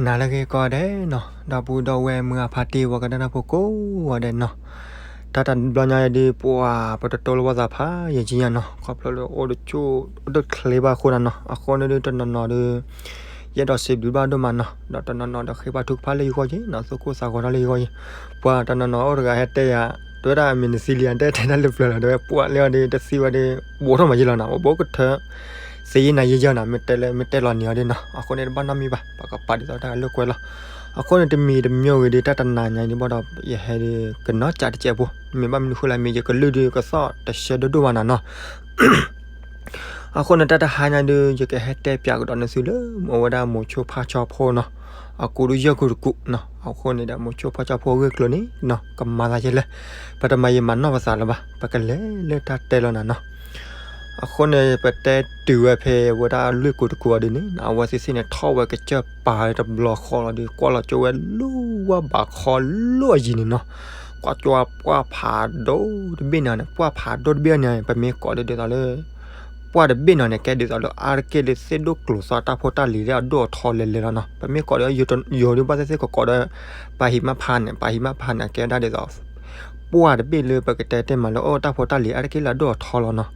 နၤလၢအဂ့ၤကိးဂၤဒဲးနီၤ, ဒီပုၢ်ဒီဝဲၢ်မုၢ်အဖါတံၢ် ပှၤကနၣ်တၢ်ဖိကိးဂၤဒဲးနီၤ, တၢ်တဘျီညါအံၤဒုး ပှၤပတတိလၢပှၤသးဖးယံာ်ကံညါနီၤ, ခီဖျိလၢအိၣ်တဆူၣ်အိၣ်တချ့ဘၣ်အဃိနီၤနီၤ, အဃိန့ၣ်ဒုးတနီၤနီၤဒီး ယအဲၣ်ဒိးစံးဘျုးဘၣ်ဒိၣ်မးနီၤ, ဒီးတနီၤနီၤဒီးဃ့ဘါထုကဖၣ်လၢယဂီၢ်က့ၤနီၤ, သူၣ်ကိၢ်သးဂီၤထီၣ်လၢယဂီၢ်က့ၤ, ပှၤတနီၤနီၤအိၣ်တဂၤဟဲတဲယၤ, တဲဝဲဒၣ်မ့ၢ်နသံလံဧါ, တဲတဲတၢ်လၢပျၢၤလီၤ, တဲဝဲပှၢ်လၢအီၤဒုး တသံဝဲဒုး ဘူးထီၣ်မးယဲလီၤနီၤ, ပဘိကထၢ သ့ယဲနၤယဲယီၤနီၤ, မ့ၢ်တဲလၢမ့ၢ်တဲလီၤနံၤအီၤဒုးနီၤ, အဃိန့ၣ်တဘၣ်နီတမံၤဘၣ်, ပကပာ်ဒ်သိးတၢ်လိာ်ကွဲလီၤ. အဃိန့ၣ်တမံၤတမံၤဂ့ၤဒုး တၢ်တနၤညါအံၤဒုးဘၣ်ဒီး ယဟဲဒုးကနီၣ်ကးတစဲးဖိ, မ့ၢ်ဘၣ်မနုၤဃိလဲၣ် မ့ၢ်ယကလုၢ်ဒုးကသီၣ်တဆၢဒိၣ်ဒိၣ်ဘၣ်နၤနီၤ. အဃိန့ၣ်တၢ်တဟါညါဒုး ယကဟဲတဲပၠးကဒီးနသုလၢ အဝဲဒၣ်မိၤဆိဖါဆီဖိနီၤ, အကူးဒုးယဲၢ်ကူးတကူးနီၤ, အဃိန့ၣ်ဒီးမိၤဆိဖါဆီဖိအဂ့ၢ်အကျိၤန့ၣ်နီၤ ကမၤသးယဲလဲၣ်, ပတမၤယံာ်မၤနီၢ်ပသးလၢၤဘၣ်, ပကလဲၤလၢတၢ်တဲလီၤနၤနီၤ. အဃိန့ၣ် ပတဲတုၤဝဲဖဲဝဲဒၣ်လွံၢ်ကူးတကူးအီၤဒုးန့ၣ် အဝဲသ့ၣ်သ့ၣ်န့ၣ် ထီၣ်ဝဲကစၢၢ်ပာ်ဝဲတဘျီဃီလီၤဒုး ကွၢ်လီၤကၠိဝဲလၢဝၢ်ဘးခီလၢအယံၤန့ၣ်နီၤ, ကွၢ်ကၠိပှၢ်ဖးဒိၣ်တဘ့ၣ်န့ၣ်န့ၣ် ပှၢ်ဖးဒိၣ်တဘ့ၣ်န့ၣ် ပမ့ၢ်ကိးဒုးဒ်သိးလၢ ပှၢ်တဘ့ၣ်န့ၣ်န့ၣ် ကဲဒ်သိးလၢအါတက့ၢ်လၢသ့ၣ်ဒိၣ်ကျိၤသီတၢ်ဖိတၢ်လံၤလၢအဒိၣ်အထီလဲၤလဲၤလီၤနီၤ, ပမ့ၢ်ကိးဒီးယိၤဒုးဘၣ်သ့ၣ်သ့ၣ်ကကိးဒီး ပှၤဟံးမးဖးန့ၣ် ပှၤဟံးမးဖးန့ၣ် ကဲဒၣ်ဒ်သိး ပှၢ်တဘ့ၣ်လၢပကတဲတ့ၢ်မးလၢအိၣ်တၢ်ဖိတၢ်လံၤအါတက့ၢ်လၢအဒိၣ်အထီလီၤနီၤ.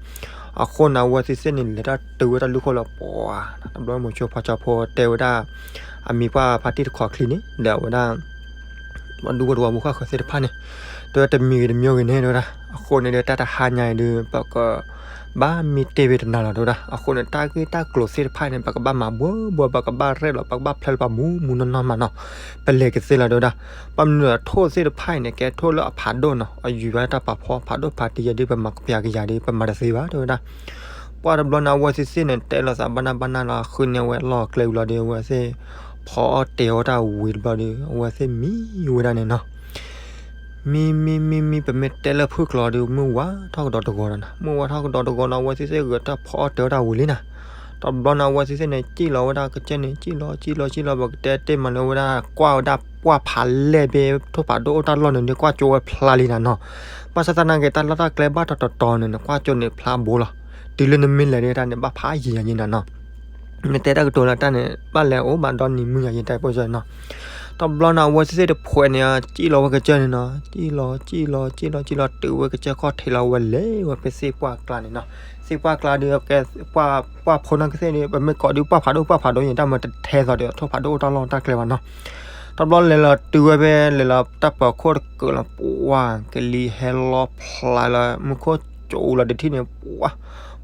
အဃိန့ၣ် အဝဲသ့ၣ်သ့ၣ်န့ၣ် လဲၤတၢ်တုၤဝဲတၢ်လူၢ်ခိၣ်လီၤ ပှၤ တဘျီမိၤဆိဖါဆီဖိတဲဝဲဒၣ် အမံၤပှၢ်ဖါတံၢ်တခီချံန့ၣ် ဒီးအဝဲဒၣ် ပှၤဒူဖိတဝီဖိဃၣ်ဃၢၤသ့ၣ်တဖၣ်န့ၣ် တဲဝဲတမံၤဂ့ၤတမံၤဂ့ၤန့ၣ် တဲဝဲဒၣ် အဃိန့ၣ်ဒီးတၢ်တဟါညါအံၤဒုး ပကဘၣ်မ့ၢ်တ့ၢ်ဝဲတနၤလီၤ တဲဝဲဒၣ်. အဃိန့ၣ် တၢ်ဂ့ၢ်တၢ်ကျိၤသ့ၣ်တဖၣ်အံၤန့ၣ် ပကဘၣ်မၤဘှီဘှီ ပကဘၣ်ရဲၣ်လီၤ ပကဘၣ်ဖျဲလၢပှၤမူမူနီၢ်နီၢ်မးနီၤ, ပလဲၤကသ့လီၤ တဲဝဲဒၣ်. ဘၣ်မနုၤဒီးထိၣ်သ့ၣ်တဖၣ်အံၤန့ၣ် ကဲထိၣ်လၢအဖးဒိၣ်နီၤ, အယူၤဝဲတၢ်ပာ်ဖှိၣ်ဖးဒိၣ်ဖးတံၢ်ယဲဒုး ပမၤကပျးကယၤဒုး ပမၤတသ့ဘၣ် တဲဝဲဒၣ်. ပှၢ်တဘျီန့ၣ် အဝဲသ့ၣ်သ့ၣ်န့ၣ် တဲလီၤသးဘၣ်နၢ်ဘၣ်နၢ်လီၤ ဃုန့ၢ်ဝဲလီၢ်ကျဲဝံၤလီၤဒီး အဝဲသ့ၣ် ဖီအီၣ်တဲာ်အီၣ်တၢ်ဝံၤတဘျီဒီး အဝဲသ့ၣ်မံဝဲဒၣ်န့ၣ်နီၤ. မံမံမံမံ ပမ့ၢ်တဲလၢဖုၣ်ကျိၤဒီး မုၢ်ဝါထီၣ်ကဒီးတဂီၤနီၤ, မုၢ်ဝါထီၣ်ကဒီးတဂီၤနီၤ အဝဲသ့ၣ်သ့ၣ်ဂဲၤတၢ်ဖီအီၣ်တဲာ်အီၣ်တၢ်ဝံၤလံနီၤ. တဘျီန့ၣ် အဝဲသ့ၣ်သ့ၣ်န့ၣ် စံၣ်လီၤဝဲဒၣ်ကစၢၢ်န့ၣ် စံၣ်လီၤ စံၣ်လီၤ စံၣ်လီၤ ပကတဲတ့ၢ်မးလၢဝဲဒၣ် ကွၢ်ဝဲဒၣ်ပှၢ်ဖးလဲၢ်ဘ့ ထိၣ်ဖးဒိၣ်အိၣ်တၢ်လီၢ်န့ၣ်ဒီး ကွၢ်ကၠိဝဲဖျါလံနၤနီၤ. ဘၣ်ဆၣ်သနာ်က့ တၢ်လီၢ်တၢ်ကျဲဘၣ်တတီၤတီၤန့ၣ် နကွၢ်ကၠိန့ၣ်ဖျါဘိလီၤ. တုၤလၢနမ့ၢ်လဲၤဒၣ်တၢ်န့ၣ် ဘၣ်ဖးယံာ်ယံာ်နၤနီၤ. နတဲတၢ်ကတိၤလၢတၢ်န့ၣ် ဘၣ်လဲၤအိၣ်ဘၣ်ဒီနံၤမုၢ်ယံာ်ယံာ်တၢ်ပိၢ်စၢၤနီၤ. တဘျီန့ၣ် အဝဲသ့ၣ်သ့ၣ်တဖှဲးန့ၣ် စံၣ်လီၤဝဲကစၢၢ်န့ၣ်နီၤ, စံၣ်လီၤ စံၣ်လီၤ စံၣ်လီၤ စံၣ်လီၤ တုၤဝဲကစၢၢ်ခီၣ်ထံးလီၤ ဝဲလဲၤဝဲဖဲသ့ၣ်ပှၢ်ကျါန့ၣ်နီၤ. သ့ၣ်ပှၢ်ကျါဒီး ပှၢ်ဖိနီၢ်ကသ့ၣ်ဒီး ပမ့ၢ်ကိးဒုးပှၢ်ဖးဒိၣ် ပှၢ်ဖးဒိၣ်န့ၣ် တၢ်မၤတထဲသိးဒီး ထိၣ်ဖးဒိၣ်အိၣ်တၢ်လီၢ်တၢ်ကျဲဘၣ်နီၤ. တဘျီလဲၤလီၤတုၤဝဲဖဲ လဲၤလီၤတၢ်ပၢၤခိၣ်တကုးလီၤ ပှၢ်ကလံၤဟဲလီၤဖျါလၢမူခိၣ်ကၠိလီၤတထံၣ်န့ၣ် ပှၢ်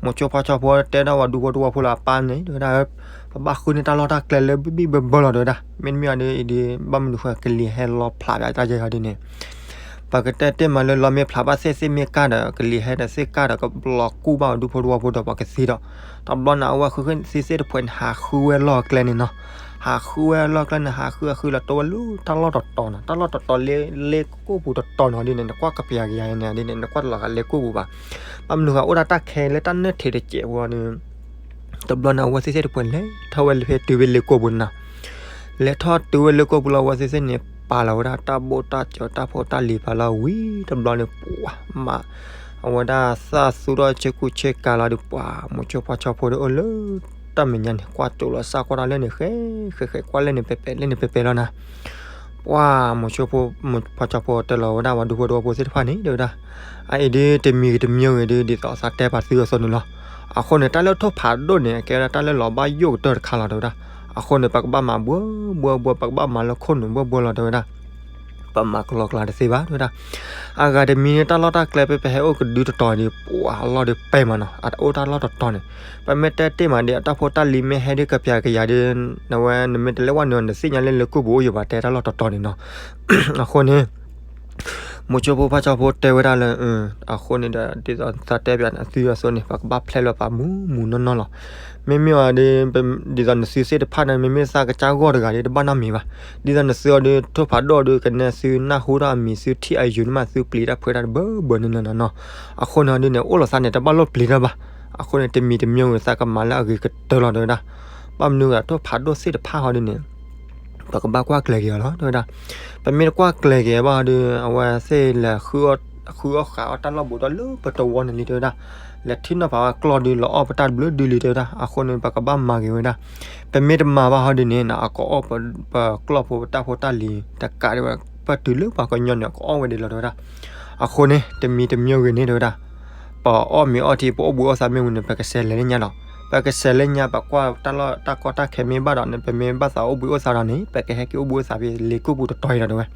မိၤဆိဖါဆီဖိတဲဒၣ်ဝဲဒူဖိတဝီဖိလၢအပၢ်န့ၣ် တဲဝဲဒၣ် ပဘၣ်ဃုန့ၢ်တၢ်လီၢ်တၢ်ကျဲလၢဘံၣ်ဘံၣ်ဘၢဘၢလီၤ တဲဝဲဒၣ်. မ့တမ့ၢ်အီၤဒ်အံၤဒ် ဘၣ်မနုၤဃိကလံၤဟဲလီၤဖျါဘၣ်တၢ်ယဲအီၤဒ်န့ၣ် ပကတဲတ့ၢ်မးလၢလီၤမ့ၢ်ဖျါဘၣ်သ့ၣ်သ့ၣ်မ့ၢ်ကၢ်ဒီး ကလံၤဟဲဒီးသ့ၣ်ကၢ်ဒီး ကဘျီကူၣ်ဘၣ်ဝဲဒူဖိတဝီဖိဒီးပှၤကသံဒီး တဘျီန့ၣ် အဝဲဃုဃုသ့ၣ်သ့ၣ်တဖှဲးန့ၣ် ဟးဃုဝဲလီၢ်ကျဲန့ၣ်နီၤ. ဟးဃုဝဲလီၢ်ကျဲန့ၣ် ဟးဃုဟးဃုလီၤတိဝဲလၢတၢ်လီၢ်တတီၤနီၤ, တၢ်လီၢ်တတီၤလၢလ့ကိၣ်ပူၤတတီၤနီၤဒ်န့ၣ် နကွၢ်ကပျးကယၤန့ၣ်ဒ်န့ၣ် နကွၢ်တလီၤဂာ်လ့ကိၣ်ပူၤဘၣ်. ဘၣ်မနုၤဃိအိၣ်ဒၣ်တၢ်ခဲလၢတၢ်နၢၣ်ထံးတစဲးဖိန့ၣ် တဘျီန့ၣ် အဝဲသ့ၣ်သ့ၣ်တဖှဲးလဲၤထီၣ်ဝဲလၢဖဲတုၤဖဲလ့ကိၣ်ပူၤန့ၣ်နီၤ. လဲၤထီၣ်တုၤဝဲလ့ကိၣ်ပူၤလီၤ အဝဲသ့ၣ်သ့ၣ်န့ၣ် ပာ်လီၤဝဲဒၣ်တၢ်ဘိၣ်တၢ်စၢၤတၢ်ဖိတၢ်လံၤပာ်လီၤဝံၤတဘျီန့ၣ် ပှၤမး အဝဲဒၣ်သးသူထီၣ်ဆ့ကူဆ့ကၤလီၤဒီး ပှၤမိၤဆိဖါဆီဖိဒီးအိၣ်လၢတၢ်မဲာ်ညါန့ၣ် ကွၢ်ကၠိလီၤစၢ်ကွၢ်တၢ်လၢန့ၣ် ဃဲဃဲဃဲ ကွၢ်လၢန့ၣ်ပဲာ်ပဲာ် လၢန့ၣ်ပဲာ်ပဲာ်လီၤနၤ. ပှၤမိၤဆိဖါဆီဖိတဲလီၤဝဲဒၣ် ပှၤဒူဖိတဝီဖိသ့ၣ်တဖၣ်န့ၣ် တဲဝဲဒၣ် အအံၤဒ်တမံၤဂ့ၤတမံၤဂ့ၤဒ် ဒ်သိးသးတဲပာ်သုအသိးန့ၣ်လီၤ. အဃိန့ၣ် တၢ်လၢထိၣ်ဖးဒိၣ်န့ၣ် ကဲဝဲဒၣ်တၢ်လၢလီၤဘၣ်ယိၣ်ကတၢၢ်တခါလီၤ တဲဝဲဒၣ်. အဃိန့ၣ် ပကဘၣ်မၤဘှီဘှီဘှီ ပကဘၣ်မၤလၢခိၣ်နူာ်ဘှီဘှီလီၤ တဲဝဲဒၣ်. ပမၤကလီကလီတသ့ဘၣ် တဲဝဲဒၣ်. အဂၤတမံၤန့ၣ် တၢ်လီၢ်တၢ်ကျဲဖဲပဟဲအိၣ်ကဒုတတီၤန့ၣ် ပှၤအလီၢ်ဒီးပဲမးနီၤ အတအိၣ်တၢ်လီၢ်တတီၤန့ၣ် ပမ့ၢ်တဲတ့ၢ်မးဒီး အတၢ်ဖိတၢ်လံၤမ့ၢ်ဟဲဒ်ကပျးကယၤဒီး နဝဲနမ့ၢ်တလဲၤဝဲနုာ် နသ့ၣ်ညါလၢလ့ကိၣ်ပူၤအိၣ်ယိာ်ဘၣ် တဲတၢ်လီၢ်တတီၤန့ၣ်နီၤ. အဃိန့ၣ် မိၤဆိဖိဖါဆီဖိတဲဝဲဒၣ်လၢ အဃိန့ၣ်ဒီး ဒ်သိးသးတဲပၠးန့ၣ် အသုအသိးန့ၣ် ပကဘၣ်ဖျဲလၢပှၤမူမူနီၢ်နီၢ်လီၤ. မ့မ့ၢ်အီၤဒ် ဒ်သိးနသုသ့ၣ်တဖၣ်န့ၣ် မ့မ့ၢ်သးကစၢ်ဂီၢ်တဂၤဒီး တဘၣ်နီတမံၤဘၣ်. ဒ်သိးနသုအီၤဒ် ထိၣ်ဖးဒိၣ်ဒီး ကနဲသုနၢ်ဟူထီၣ်အမံၤ သုထံၣ်အယုာ်န့ၣ်မး သုပျံၤတၢ်ဖုးတၢ်တဘၢဘၢန့ၣ်နီၤနီၤ. အဃိန့ၣ်အီၤဒ်န့ၣ် အိၣ်လီၤသးန့ၣ် တဘၣ်လိၣ်ပျံၤတၢ်ဘၣ်. အဃိန့ၣ် တမံၤတမံၤဝံၤ သးကမၤလၢအဂ့ၤကတၢၢ်လီၤ တဲဝဲဒၣ်. ဘၣ်မနုၤဂ့ၤ ထိၣ်ဖးဒိၣ်သ့ၣ်တဖၣ်ဟီဒ်န့ၣ် ပကဘၣ်ကွၢ်ကျဲၤက့ၤအီၤလီၤ တဲဝဲဒၣ်. ပမ့ၢ်တကွၢ်ကျဲၤက့ၤဘၣ်ဒီး အဝဲသ့ၣ်လဲၤ ဃုအီၣ်ဃုအီၣ်ဃးအီၣ်တၢ်လီၢ်ဘူးဒီးလၢပတဝီန့ၣ်လံ တဲဝဲဒၣ်. လဲၤထံၣ်နီၣ်ဖးဝဲကျီၢ်ဒုး လီၤအီၣ်ပတၢ်တဘျုးဒုးလံ တဲဝဲဒၣ်. အဃိန့ၣ် ပကဘၣ်မၤဂ့ၤဝဲဒၣ်. ပမ့ၢ်တမၤဘၣ်ဟီဒုးန့ၣ် အကအီၣ်ပကျီၢ်ဖိပတၢ်ဖိတၢ်လံၤတကးဒံးဝဲ ပတုၤလၢပှၤကညီန့ၣ် ကအီၣ်ဝဲဒၣ်လီၤ တဲဝဲဒၣ်. အဃိန့ၣ် တမံၤတမံၤဂ့ၤန့ၣ် တဲဝဲဒၣ်, ပအီၣ်မ့ၤအီထံ ပအိၣ်ဘှံးအိၣ်သါမ့ၢ်ဝံၤန့ၣ် ပကစဲးလဲၤလၢညါလီၤ. ပကစဲးလၢညါ ပကွၢ်တၢ်လီၢ်တၢ်ကီတၢ်ခဲမ့ၢ်ဘၣ်ဒီးန့ၣ် ပမ့ၢ်ဘၣ်သးအိၣ်ဘှံးအိၣ်သါဒီးန့ၣ် ပကဟဲက့ၤအိၣ်ဘှံးအိၣ်သါဖဲလ့ၤကိၣ်ပူၤတတီၤအံၤလီၤ တဲဝဲ.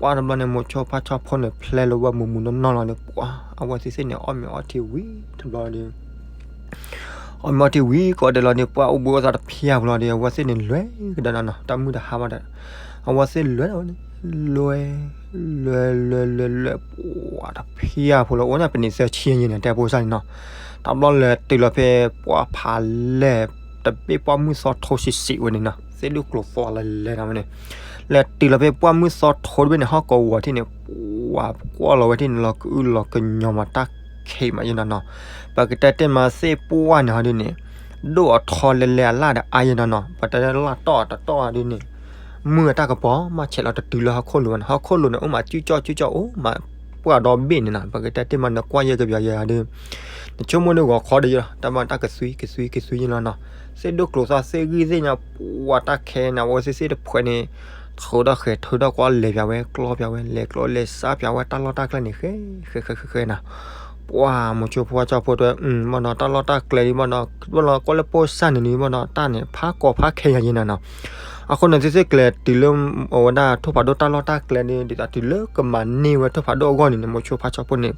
ပှၢ်တဘျီန့ၣ် မိၤဆိဖါဆီဖိန့ၣ် ဖျဲလီၤဝဲမုၢ်မုၢ်နီၢ်နီၢ်လီၤန့ၣ် ပှၢ်အဝဲသ့ၣ်သ့ၣ်န့ၣ် အီၣ်မ့ၤအီထံဝံၤတဘျီဒီး အီၣ်မ့ၤအီထံဝံၤကိးဂၤဒဲးလီၤန့ၣ် ပှၢ်အိၣ်ဘှံးအိၣ်သါတဖျၢၣ်ဖိလီၤဒီး အဝဲသ့ၣ်န့ၣ်လဲၤကဒီးနီၤနီၤ တၢ်မုၢ်တဟါဘၣ်ဒီး အဝဲသ့ၣ်လဲၤဝဲန့ၣ် လဲၤ လဲၤလဲၤလဲၤလဲၤ ပှၢ်တဖျၢၣ်ဖိလီၤ အိၣ်န့ၣ်ပနံးသၢဆံယဲၢ်န့ၣ် တဲဖိစၢ်န့ၣ်နီၤ. တဘျီလဲၤတုၤလီၤဖဲပှၢ်ဖးလဲၢ် တဘ့ၣ်ပှၢ်မုၢ်သီထိဆံးဆံးဝဲန့ၣ်နီၤ သ့ၣ်ဒိၣ်ကျိၤသွါလၢလဲၤနီၤဝဲန့ၣ် လဲၤတုၤလီၤဖဲပှၢ်မုၢ်သီထိတဘ့ၣ်န့ၣ် ဟီၣ်ကဝီၤထံၣ်န့ၣ် ပှၢ်ကွၢ်လီၤဝဲထံၣ်န့ၣ် လီၤကအုၣ်လီၤကညီမၤတၢ်ခံးမးယဲၢ်နီၤနီၤ. ပကတဲတ့ၢ်မးသ့ၣ်ပှၢ်န့ၣ်ဟီဒုးန့ၣ် ဒိၣ်အထီလဲၤလဲၤအလၢ်ဒီးအါယဲၢ်နီၤနီၤ ပတဲလၢ်တီၢ်တတီၢ်ဒုးန့ၣ် မုၢ်အတၢ်ကပီၤ မၤဆဲးလီၤတတုၤလၢဟီၣ်ခိၣ်လိၤဝဲန့ၣ် ဟီၣ်ခိၣ်လိၤန့ၣ် အိၣ်မးစုကၠီၣ်စုကၠီၣ်အိၣ်မး ပှၢ်ဒီဘ့ၣ်န့ၣ်နီၤ ပကတဲတ့ၢ်မးနကွၢ်ယဲၢ်ကပီၤယဲၢ်ဒုး နဆိကမိၣ်န့ၣ်ဂီၤခီဒီးယဲၢ်လီၤ တၢ်မၤတၢ်ကသွံကသွံကသွံယဲၢ်လီၤနီၤ. သ့ၣ်ဒိၣ်ကျိၤသွါသ့ၣ်ဂံၢ်သ့ၣ်ညါ ပှၢ်တၢ်ခဲန့ၣ် အဝဲသ့ၣ်သ့ၣ်တဖှဲးန့ၣ် ထုးထီၣ်ဃဲၤထုးထီၣ်ကွၢ်လဲၤပၠးဝဲကျီပၠးဝဲ လဲၤကျီလဲၤစးပၠးဝဲတၢ်လီၢ်တၢ်ကျဲန့ၣ် ဃဲဃဲဃဲဃဲဃဲနီၤ ပှၢ်မိၤဆိဖိဝါကၠီဖိတဲ ဘၣ်နီၤ တၢ်လီၢ်တၢ်ကျဲဒုးဘၣ်နီၤ ဘၣ်လီၤကွၢ်လၢပိၢ်စၢ်န့ၣ်ဒုးဘၣ်နီၤ တၢ်န့ၣ် ဖးကီဖးခဲယဲၢ်နီၤနီၤ. အဃိန့ၣ် သ့ၣ်သ့ၣ်ကျဲၤတုၤလၢ အဝဲဒၣ်ထိၣ်ဖးဒိၣ်တၢ်လီၢ်တၢ်ကျဲဒုး ဒ်သိးတုၤလၢကမၤန့ၢ်ဝဲထိၣ်ဖးဒိၣ်အဂီၢ်န့ၣ်န့ၣ် မိၤဆိဖါဆီဖိန့ၣ်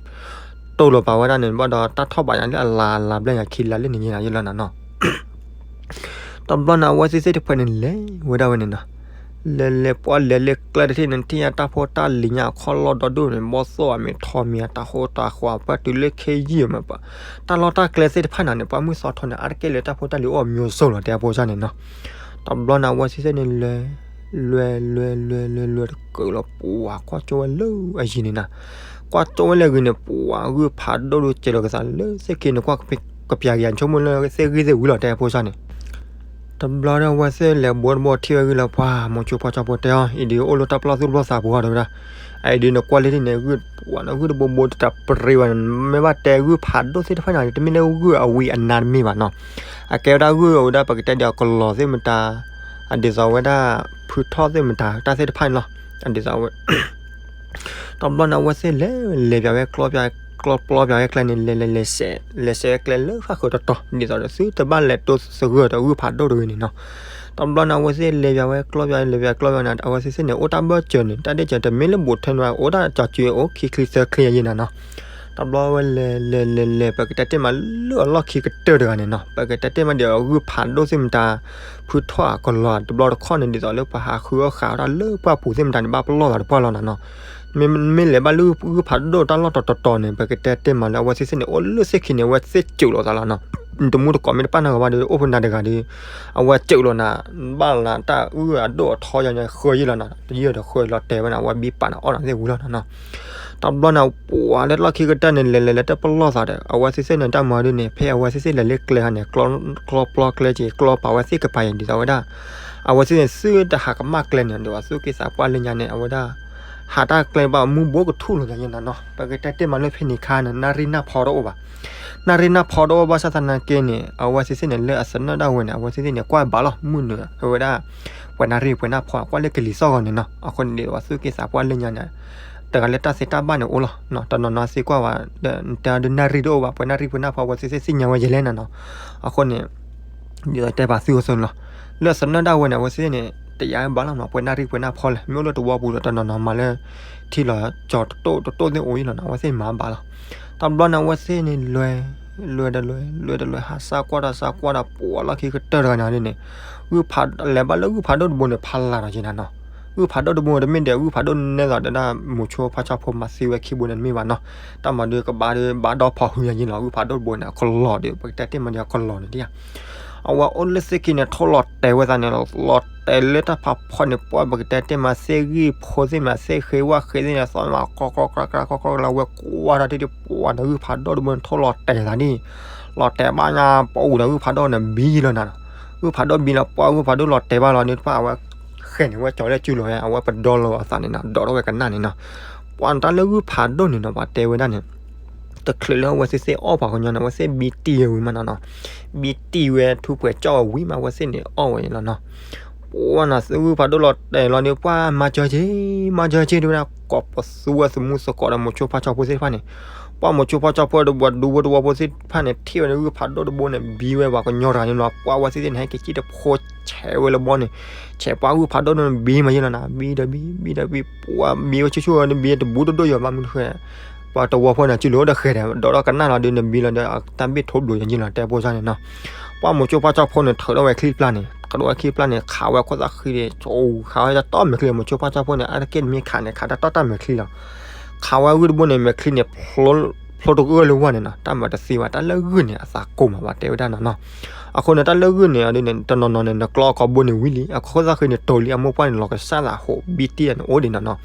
တိၢ်လီၤပာ်ဝဲဒၣ်န့ၣ် ဘၣ်ဒီးတၢ်ထီၣ်ဘးညါလၢအလါလါဘျဲၣ်ညါခံလါလၢန့ၣ်ယဲၢ်နီၤ ယဲၢ်လီၤနီၤနီၤ တဘျီန့ၣ် အဝဲသ့ၣ်သ့ၣ်တဖှဲးန့ၣ်လဲၤဝဲဒၣ်ဝဲန့ၣ်နီၤ လဲၤလဲၤပှၢ်လဲၤလၢကျဲတထံၣ်န့ၣ် ထံၣ်ညါတၢ်ဖိတၢ်လံၤညါအခီၣ်လီၢ်ဒီဒိၣ်န့ၣ် ဘီၣ်သိၣ်အမ့ၢ်ထီမ့ၢ်အတၢ်ဃိတၢ်ဃီ ပှၢ်တုၤလၢခ့ယုၢ်မးပှၢ် တၢ်လီၢ်တၢ်ကျဲသ့ၣ်တဖၣ်န့ၣ်န့ၣ် ပှၢ်မုၢ်သီထိန့ၣ် အါတက့ၢ်လၢတၢ်ဖိတၢ်လံၤအိၣ်အမျိုးစုံလီၤ တဲအဖိစၢ်န့ၣ်နီၤ. တဘျီန့ၣ် အဝဲသ့ၣ်သ့ၣ်န့ၣ်လဲၤ လဲၤလဲၤလဲၤလဲၤလဲၤတကၢးလီၤ ပှၢ်ကွၢ်ကၠိဝဲလၢအယံၤန့ၣ်နီၤ ကွၢ်ကၠိဝဲလၢအဂ့ၤန့ၣ် ပှၢ်ဂုၢ်ဖးဒိၣ်ဒိၣ်စဲးလီၤကသးလၢသ့ၣ်ခံန့ၣ် ကွၢ်ကပျးက့ၤ ဆိကမိၣ်လၢသ့ၣ်ဂံၢ်သ့ၣ်ဝံၤလီၤ တဲအဖိစၢ်န့ၣ် တဘျီဒီးအဝဲသ့ၣ်လဲၤဘိတဘိထံၣ်ဝဲဂံၢ်လၢပှၢ် မိၤဆိဖီဆီဖိတဲအီၤ အံၤဒုးအိၣ်လၢတၢ်ပျီၢ်သူၣ်ပျီၢ်သးပူၤဟီဒီးဝဲဒၣ် အံၤဒုးနကွၢ်လၢထံၣ်န့ၣ် ဂုၢ်ပှၢ်န့ၣ် ဂုၢ်တဘိဘိတတးပရ့ဝဲန့ၣ် မ့ၢ်ဘၣ်တဲဂုၢ်ဖးဒိၣ်သ့ၣ်တဖၣ်န့ၣ် တမ့ၢ်လၢဂုၢ်အဝံအနါတမ့ၢ်ဘၣ်နီၤ အကဲဝဲဒၣ်ဂုၢ်ဝဲဒၣ်ပကတဲဒ်အကလီၤသ့ၣ်မတၤ အဒ်သိးဝဲဒၣ် ဖုထီၣ်သ့ၣ်မတၤ တၢ်သ့ၣ်တဖၣ်န့ၣ်လီၤ အဒ်သိးဝဲ တဘျီန့ၣ် အဝဲသ့ၣ်လဲၤ လဲၤပၠးဝဲကျီ ကျီပျီပၠးဝဲကျဲန့ၣ် လဲၤလဲၤလဲၤစဲး လဲၤစဲးဝဲကျဲလၢဃၣ်ဃၢၤတတီၤ ဒ်သိးဒီးသုတဘၣ်လဲၤတိၢ်သဂၢၢ်ဒီးဂုၢ်ဖးဒိၣ်တဂ့ၤန့ၣ်နီၤ. တဘျီန့ၣ် အဝဲသ့ၣ်လဲၤပၠးဝဲကျီပၠး လဲၤပၠးကျီပၠးန့ၣ် အဝဲသ့ၣ်သ့ၣ်န့ၣ် အိၣ်တၢ်ဘၢၣ်စၢၤန့ၣ် တၢ်ဒ့ၣ်စၢၤတမ့ၢ်လၢဘူးထၢန့ၣ် အိၣ်တၢ်ကၠီၤစုအိၣ်ခံချံသၢချံယဲၢ်နီၤနီၤ. တဘျီဝဲလဲၤ လဲၤ လဲၤ လဲၤ ပကတဲတ့ၢ်မးလၢအလီၢ်ခံကတၢၢ်တဂၤန့ၣ်နီၤ ပကတဲတ့ၢ်မးဒီးဂုၢ်ဖးဒိၣ်သ့ၣ်မတၤ ဖုထီၣ်အကလီၤတဘျီတခီၣ်န့ၣ် ဒ်သိးလၢပှၤဟးဃုအီၣ်ဃာ်ဝဲဒၣ်လၢပှၢ်ပူၤသ့ၣ်မတၤန့ၣ် ဘၣ်ပလီၢ်သးတပှၢ်လီၤနီၤနီၤ. မ့မ့ၢ်လဲၤဘၣ်လၢဂုၢ်ဖးဒိၣ်တၢ်လီၢ်တတီၤတီၤန့ၣ် ပကတဲတ့ၢ်မးလၢအဝဲသ့ၣ်သ့ၣ်န့ၣ် အိၣ်လၢသ့ၣ်ခံန့ၣ် အဝဲသ့ၣ်စူးလိာ်သးလီၤနီၤ. တမူတကိးမ့ၢ်တပာ်နၤဂီၤဘၣ်ဒီး အိၣ်ဖဲနၤတဂၤဒီး အဝဲစူးလိာ်နၤ ဘၣ်လီၤနၤတၢ်ဂုၢ်အဒိၣ်အထီယၤန့ၣ် ဃၢယံၤလီၤနီၤ တယံာ်ဒီးဃၢလီၤတဲာ်ဝဲန့ၣ် အဝဲဘံပာ်နၤအီၣ်နၤသ့ၣ်ဝံၤလီၤနီၤနီၤ. တဘျီန့ၣ် ပှၤလၢလီၢ်ခံကတၢၢ်န့ၣ် လဲၤလဲၤလဲၤတပလီၢ်သးဒီး အဝဲသ့ၣ်သ့ၣ်န့ၣ် တၢ်မၤဒ်န့ၣ် ဖဲအဝဲသ့ၣ်သ့ၣ်လဲၤလၢကျဲဟီန့ၣ် ကျီပျီကျဲက့ၤ ကျီပာ်ဝဲသ့ၣ်ကပၤအံၤ ဒ်သိးဝဲဒၣ် အဝဲသ့ၣ်န့ၣ် သုတဟးကမၣ်ကျဲန့ၣ် ဒ်သိးသူၣ်က့သးပှၢ်လၢညါန့ၣ် အဝဲဒၣ် ဟးတၢ်ကျဲဘၣ်မုၢ်ဘိကထူၣ်လိာ်သးယဲၢ်နီၤနီၤ. ပကတဲတ့ၢ်မးလၢဖဲန့ၣ်ခါန့ၣ် နၣ်ရံၣ်နၢ်ဖီတအိၣ်ဘၣ် နၣ်ရံၣ်နၢ်ဖီတအိၣ်ဘၣ်ဆၣ်သနာ်က့န့ၣ် အဝဲသ့ၣ်သ့ၣ်န့ၣ် လၢအသနၢၣ်ဒၣ်ဝဲန့ၣ် အဝဲသ့ၣ်သ့ၣ်န့ၣ် ကွၢ်ဘၣ်လီၤ မုၢ်နုာ်ဝဲဒၣ် ပှဲၤနၣ်ရံၣ်ပှဲၤနၢ်ဖီ ကွၢ်လၢကလံၤသီၣ်ဂီၤန့ၣ်နီၤ. အဃိန့ၣ်ဒ်သိးသူၣ်က့သးပှၢ်လၢညါန့ၣ် တဂၤလၢတၢ်သ့တၢ်ဘၣ်န့ၣ်အိၣ်လီၤ. တနီၤနီၤသံကွၢ်ဝဲ တဲဒ်နၣ်ရံၣ်တအိၣ်ဘၣ် ပှဲၤနၣ်ရံၣ်ပှဲၤနၢ်ဖီ အဝဲသ့ၣ်သ့ၣ်သ့ၣ်ညါဝဲယဲၢ်လဲၣ်နီၤနီၤ. အဃိန့ၣ် ဒ်သိးတဲပာ်သုအသိးန့ၣ်လီၤ. လၢအသနၢၣ်ဒၣ်ဝဲန့ၣ် အဝဲသ့ၣ်န့ၣ် တယာ်ဘၣ်လီၤနီၤ ပှဲၤနၣ်ရံၣ်ပှဲၤနၢ်ဖီလဲၣ် မ့ၢ်အိၣ်လၢတဝီပူၤဒီး တနီၤနီၤမၤလၢ ထံလီၤကၠီၤတတိၢ်တတိၢ်သ့ၣ်အိၣ်အံၤလီၤနီၤ အဝဲသ့ၣ်မၤဘၣ်လီၤ. တဘျီန့ၣ် အဝဲသ့ၣ်န့ၣ်လဲၤ လဲၤဒီးလဲၤ လဲၤဒီးလဲၤ ဟးစၢ်ကွၢ်တၢ်စၢ်ကွၢ်တၢ် ပှၤလီၢ်ခံကတၢၢ်တဂၤန့ၣ်ဒ်န့ၣ် ဂုၢ်ဖး လဲၤဘၣ်လၢဂုၢ်ဖးဒိၣ်တဘိန့ၣ် ဖးလၢ်ဒီးက့ၤနၤနီၤ. ဂုၢ်ဖးဒိၣ်တဘိတမ့ၢ်ဒီး ဂုၢ်ဖးဒိၣ်နဲသိးဒီးဒၣ် မိၤဆိဖါဆီဖိမၤသံဝဲခံဘိန့ၣ်တမ့ၢ်ဘၣ်နီၤ. တၢ်မၤဒုးကဘၣ်ဒီးဘၣ်ဒီဖီၣ်ဟုညါယ့ၢ်လီၤ ဂုၢ်ဖးဒိၣ်တဘိန့ၣ် အကလီၤဒီး ပကတဲတ့ၢ်မးဒီးအကလီၤန့ၣ်ဒ် အဝဲအိၣ်လၢသ့ၣ်ခံန့ၣ် ထိၣ်လီၤတဲာ်ဝဲသးန့ၣ် လီၤတဲာ်လၢတၢ်ဖးဖီန့ၣ် ပှၢ်ပကတဲတ့ၢ်မး သ့ၣ်ဂံၢ်ဖိသ့ၣ်မး သ့ၣ်ဃ့ဝၣ်ဃ့သ့ၣ်န့ၣ် သီၣ်မး ကီကီကရၢကရၢ ကီကီကရၢ ဝဲကွၢ်တၢ်ထံၣ်ဒ်ပှၢ်ဒီး ဂုၢ်ဖးဒိၣ်တဘိန့ၣ် ထိၣ်လီၤတဲာ်သးဒ် လီၤတဲာ်ဘၣ်ညါ ပအူၤဒီးဂုၢ်ဖးဒိၣ်န့ၣ် ဘံလီၤနၤနီၤ. ဂုၢ်ဖးဒိၣ်ဘံလီၤ ပှၢ်ဂုၢ်ဖးဒိၣ်လီၤတဲာ်ဘၣ်လီၤန့ၣ်တဖၣ် အဝဲဃဲၤန့ၣ် ဝဲကၠီၤလၢစုလိၤဝဲ အဝဲပဒီလီၤအသးန့ၣ်နီၤ ဒီးထီၣ်ဝဲကနၣ်န့ၣ်နီၤ. ပှၢ်တၢ်လၢဂုၢ်ဖးဒိၣ်န့ၣ်နီၤ ပှၤတဲဝဲဒၣ်န့ၣ် တချုးလၢအဝဲသ့ၣ်သ့ၣ်အီၣ်ပှၤကညီန့ၣ် အဝဲသ့ၣ်ဘံတံၢ်ဝဲဝံၤမးနီၤနီၤ, ဘံတံၢ်ဝဲထူးပှဲၤကၠီၣ်ဝဲဝံၤမး အဝဲသ့ၣ်န့ၣ်အီၣ်ဝဲန့ၣ်လီၤနီၤ. ပှၢ်နီၤ ဂုၢ်ဖးဒိၣ်လီၤတဲာ်လီၤဒီး ပှၢ်မၤစၢၤက့ၤ မၤစၢၤက့ၤ တဲဝဲဒၣ် ကိးပသူဝဲသမူသကိးဒီးမိၤဆိဖါဆီဖိသ့ၣ်တဖၣ်န့ၣ်, ပှၢ်မိၤဆိဖါဆီဖိဒီးပှၤဒူဖိတဝီဖိသ့ၣ်တဖၣ်န့ၣ် ထံၣ်ဝဲဒီးဂုၢ်ဖးဒိၣ်တဘိန့ၣ် ဘံဝဲပှၤကညီတဂၤန့ၣ်လီၤ. ပှၢ်အဝဲသ့ၣ်သ့ၣ်န့ၣ် ဟဲက့ၤစံၣ်တဖိဆဲးဝဲလၢဘီန့ၣ်, ဆဲးပှၢ်ဂုၢ်ဖးဒိၣ်န့ၣ် ဘံမးယဲလီၤနီၤ, ဘံဒီးဘံ ဘံဒီးဘံ ပှၢ်ဘံဝဲဆူၣ်ဆူၣ်ဝဲန့ၣ် ဘံတဘူးတဒိၣ်ယီၤဘၣ်မနုၤဃဲ ပှၤတဝီဖိန့ၣ် စုလိၤအိၣ်ဒီးဃဲၤဒီး ဒိးထီၣ်ကနၣ်လီၤဒီး နဘံလီၤဒီး တၢ်ဘ့ၣ်ထိဘျိးယဲလီၤ တဲဖိဆီန့ၣ်နီၤ. ပှၢ်မိၤဆိဖါဆီဖိန့ၣ် ထုးထီၣ်ဝဲချံတဖျၢၣ်န့ၣ် ထုးထီၣ်ဝဲချံတဖျၢၣ်န့ၣ် ခးဝဲခိၣ်သၣ်ဃံဒီး ခးဝဲတၢ်တီၢ်မဲာ်ချံ မိၤဆိဖါဆီဖိန့ၣ် အါတက့ၢ်နမ့ၢ်ခးန့ၣ် ခးတၢ်တီၢ်တၢ်မဲာ်ချံလီၤ. ခးဝဲဂုၢ်တဘိန့ၣ် မဲာ်ချံန့ၣ် ဖျိတဂၢၢ်လၢဝဲန့ၣ်နီၤ, တၢ်မၤတသ့ဘၣ် တၢ်လၢဂုၢ်န့ၣ် အသးကိၢ်မးဘၣ် တဲဝဲဒၣ်နီၤနီၤ. အဃိန့ၣ် တၢ်လၢဂုၢ်န့ၣ် အဒ်န့ၣ် တနီၤနီၤန့ၣ် နကျီအကိာ်ဘိန့ၣ်ဝံၤလံ အခိၣ်သၣ်ဃံန့ၣ်တိၤလံ အမိၢ်ပှၢ်န့ၣ် လီၤကစၢ်သးဟိးဘံတံၢ်န့ၣ် အိၣ်ဒံးနီၤနီၤ.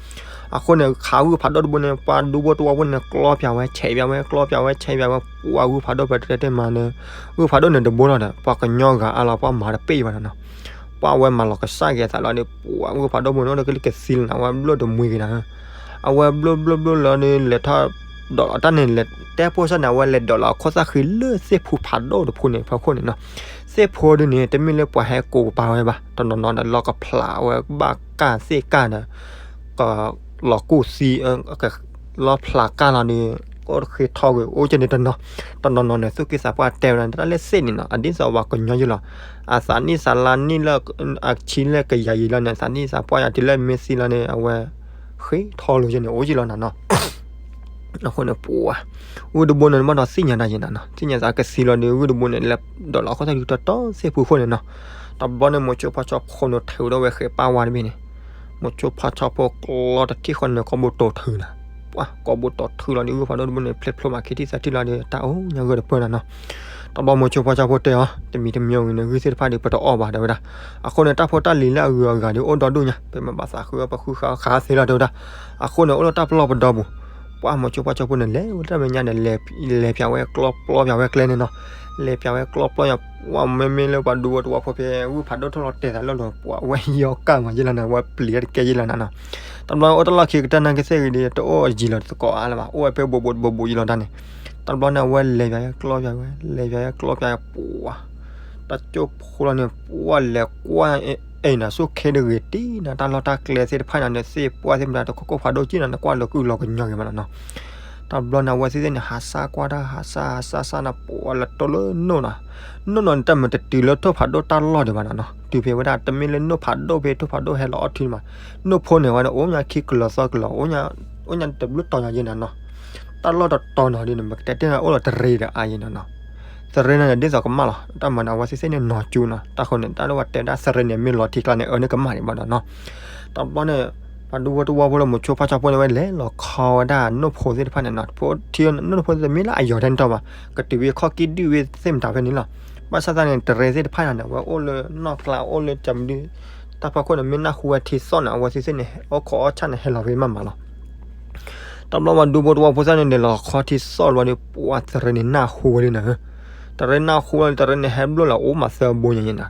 အဃိန့ၣ် ခးဂုၢ်ဖးဒိၣ်တဘိန့ၣ် ပှၤဒူဖိတဝီဖိန့ၣ် ကျီပၠးဝဲ ဆဲးပၠးဝဲ ကျီပၠးဝဲ ဆဲးပၠးဝဲ ပှၢ်ဂုၢ်ဖးဒိၣ်ဖဲတဲတဲမးန့ၣ် ဂုၢ်ဖးဒိၣ်န့ၣ်တဘိလီၤဒီး ပှၤကညီဂၤအါလီၤ ပှၢ်မၤတပ့ၢ်ဘၣ်နီၤနီၤ. ပှၢ်ဝဲမၤလီၤကစၢ်က့ၤအသးလီၤဒီး ပှၢ်ဂုၢ်ဖးဒိၣ်ဘိန့ၣ် အိၣ်ဒီးကလံကသံလီၤနီၤ အဝဲဘျိၣ်တမှံၤက့ၤနီၤ. အဝဲဘျိၣ်ဘျိၣ်ဘျိၣ်လီၤဒီး လဲၤထီၣ်ဒိးလီၤတၢ်န့ၣ် လဲၤတဲဖိဆီန့ၣ် အဝဲလဲၤဒိးလီၤအခိၣ်သၣ်ဃံလၢသ့ၣ်ဖူဖးဒိၣ်တဖုန့ၣ် ဖဲခိၣ်န့ၣ်နီၤ. သ့ၣ်ဖူဒ်န့ၣ် တမ့ၢ်လၢပှၤဟဲကိးပာ်ဝဲဘၣ် တနီၤနီၤဒီး လီၤကဖျးဝဲဘၣ်ကၢ်သ့ၣ်ကၢ်ဒီး ကလီၤကူၣ်သံ လီၤဖျးကၢ်လီၤဒီး အိၣ်တဃ့ထီၣ်ကွံာ် အိၣ်ကဲန့ၣ်တနီၤ, တနီၤနီၤန့ၣ် သူၣ်က့သးပှၢ်တဲဝဲဒၣ် တၢ်လၢသ့ၣ်န့ၣ်နီၤ အဒ်သိးပှၤကညီယဲလီၤ. အသးနံၣ်သးလါနံၣ်လၢ အဆံလၢကယၤယံာ်လီၤန့ၣ် အသးနံၣ်သးပှၢ်ယၤတုၤလၢမ့ၢ်သံလီၤန့ၣ် အဝဲ ဃ့ထီၣ်လိာ်ယဲန့ၣ် အိၣ်ကဲလီၤနီၤနီၤ. အဃိန့ၣ် ပှၢ် ဂုၢ်တဘိန့ၣ် ဘၣ်ဒီးသ့ၣ်ညါတၢ်ယဲနီၤနီၤ သ့ၣ်ညါသးကသံလီၤဒီး ဂုၢ်တဘိန့ၣ် လဲၤဒိးလီၤအခိၣ်သၣ်ဃံတီတီသ့ၣ်ဖူခိၣ်န့ၣ်နီၤ. တဘျီန့ၣ် မိၤဆိဖါဆီဖိန့ၣ် ထုးထီၣ်ဝဲဃဲးပၢ်ဝါတဘ့ၣ်န့ၣ် မိၤဆိဖါဆီဖိကျီတထံၣ်ဃီန့ၣ် ကိာ်ဘိတိၤထုးနီၤ. ပှၢ် ကိာ်ဘိတိၤထုးလီၤဒီး ဂုၢ်ဖးဒိၣ်တဘိန့ၣ် ဖျဲးဖျိမးခံထံၣ်သးထံၣ်လီၤဒီး တၢ်အိၣ်ညါဂၢၢ်တပၢၢ်နီၤနီၤ. တဘျီမိၤဆိဖါဆီဖိတဲအီၤ တမံၤတမံၤဝံၤန့ၣ် ဂုၢ်သ့ၣ်တဖၣ်ဒီး ပတအီၣ်ဘၣ် တဲဝဲဒၣ်. အဃိန့ၣ် တၢ်ဖိတၢ်လံၤလၢအဂုၤအဂၤဒီး အိၣ်ဒီဒူၣ်ညါ ပမ့ၢ်ဘၣ်သးဃုအီၤ ပဃုဃာ်အီၤဃာ်သ့လီၤ တဲဝဲဒၣ်. အဃိန့ၣ် အိၣ်လၢတၢ်ပလီၢ်ပဒီပူၤ ပှၢ်မိၤဆိဖါဆီဖိန့ၣ် လဲၤဝဲတၢ်မဲာ်ညါဒီး လဲၤပၠးဝဲကျီပျီပၠးဝဲကျဲန့ၣ်နီၤ. လဲၤပၠးဝဲကျီပျီပၠး ပှၢ်မ့မ့ၢ်လၢပှၤဒူဖိတဝီဖိဖဲ ဂုၢ်ဖးဒိၣ်ထီၣ်လီၤတဲာ်သးလၢလီၤ ပှၢ်ဝဲယီၤကၢ်မးယဲလီၤနီၤ ဝဲပျံၤတကဲယဲလီၤနီၤနီၤ. တဘျီအိၣ်တၢ်လီၢ်ခံကတၢၢ်နာ်က့သ့ၣ်ဂ့ၤဒီး တအိၣ်အယံၤလီၤသကိးအါလၢၤဘၣ် အိၣ်ဝဲဖဲဘိးဘိးတဘိးဘိးယဲလီၤတၢ်န့ၣ်. တဘျီန့ၣ် အဝဲလဲၤပၠးဝဲကျီပျီဝဲ လဲၤပၠးဝဲကျီပျီ ပှၢ် တၢ်ကၠိဖိလီၤန့ၣ် ပှၢ်လဲၤကွၢ်အံၤနီၤ ဆူၣ်ခ့တဂ့ၤတံၢ်နီၤ တၢ်လီၢ်တၢ်ကျဲသ့ၣ်တဖၣ်န့ၣ် သ့ၣ်ပှၢ်သ့ၣ်မတၤတခိၣ်ခိၣ်ဖးဒိၣ်ကံၢ်နီၤ နကွၢ်လီၤကုၢ်လီၤကညီၤဂ့ၤမးနီၤနီၤ. တဘျီန့ၣ် အဝဲသ့ၣ်သ့ၣ်န့ၣ် ဟးစၢ်ကွၢ်တၢ် ဟးစၢ်ဟးစၢ်စၢ်န့ၣ် ပှၢ်လဲၤတိၢ်လၢနိၣ်နီၤ. နိၣ်နီၤန့ၣ် တၢ်မ့ၢ်တတုၤလၢထိၣ်ဖးဒိၣ်တၢ်လီၢ်ဒံးဘၣ်နီၤနီၤ တုၤဖဲဝဲဒၣ် တမ့ၢ်လၢနိၣ်ဖးဒိၣ်ဖဲထိၣ်ဖးဒိၣ်ဟဲလီၤအီၣ်ထုန့ၣ်ဘၣ်. နိၣ်ဖိန့ၣ်ဝဲန့ၣ် အိၣ်ညါခံကလီၤသီကလီၤ အိၣ်ညါတဘျုးတီၤညါယဲနီၤနီၤ. တၢ်လီၢ်တတီၤနီၤဒ်န့ၣ် မ့ၢ်ကတဲတ့ၢ်န့ၣ် အိၣ်လီၤတရံးဒီးအါယဲနီၤနီၤ. တရံးန့ၣ် ဒ်သိးကမၣ်လီၤ တၢ်မၤန့ၣ် အဝဲသ့ၣ်သ့ၣ်န့ၣ်နီၤကၠူနီၤ တၢ်ဃိန့ၣ် တၢ်လၢပှၤတဲဒၣ်တရံးန့ၣ် မ့ၢ်လီၤထံကျါန့ၣ် အၢန့ၣ်ကမၣ်ဒံးဘၣ်ဒီးနီၤ. တဘျီန့ၣ် ပှၤဒူဖိတဝီဖိလၢမိၤဆိဖါဆီဖိန့ၣ် ဝဲလဲၤလီၤခီဝဲဒၣ်နိၣ်ဖိသ့ၣ်တဖၣ်န့ၣ်နီၤ ဖိထံနိၣ်ဖိသ့ၣ်တမ့ၢ်လၢအယီၤထဲန့ၣ်တီဘၣ် ကတုၤဝဲခီၣ်ကံၣ်ဒုၣ်ဝဲသ့ၣ်မတၤဖဲန့ၣ်လီၤ. ဘၣ်ဆၣ်သနာ်က့န့ၣ် တရံးသ့ၣ်တဖၣ်န့ၣ် အဝဲအိၣ်လၢနီၢ်ကျါ အိၣ်လၢကမဒု တၢ်ဖီခိၣ်န့ၣ် မ့ၢ်နၢ်ဟူဝဲထံသီၣ်န့ၣ် အဝဲသ့ၣ်သ့ၣ်န့ၣ် အိၣ်ခိးအီၣ်ဆၣ်န့ၣ် ဟဲလီၤဝဲမးမးလီၤ. တဘျီပှၤဒူဖိတဝီဖိသ့ၣ်န့ၣ် လဲၤလီၤခီထံသီၣ်လီၤဒီး ပှၢ်တရံးန့ၣ်နၢ်ဟူဝဲဒၣ်နီၤ. တရံးနၢ်ဟူဝဲ တရံးန့ၣ် ဟဲဘျိၣ်လီၤအိၣ်မးသၢဘိညါယဲနီၤ.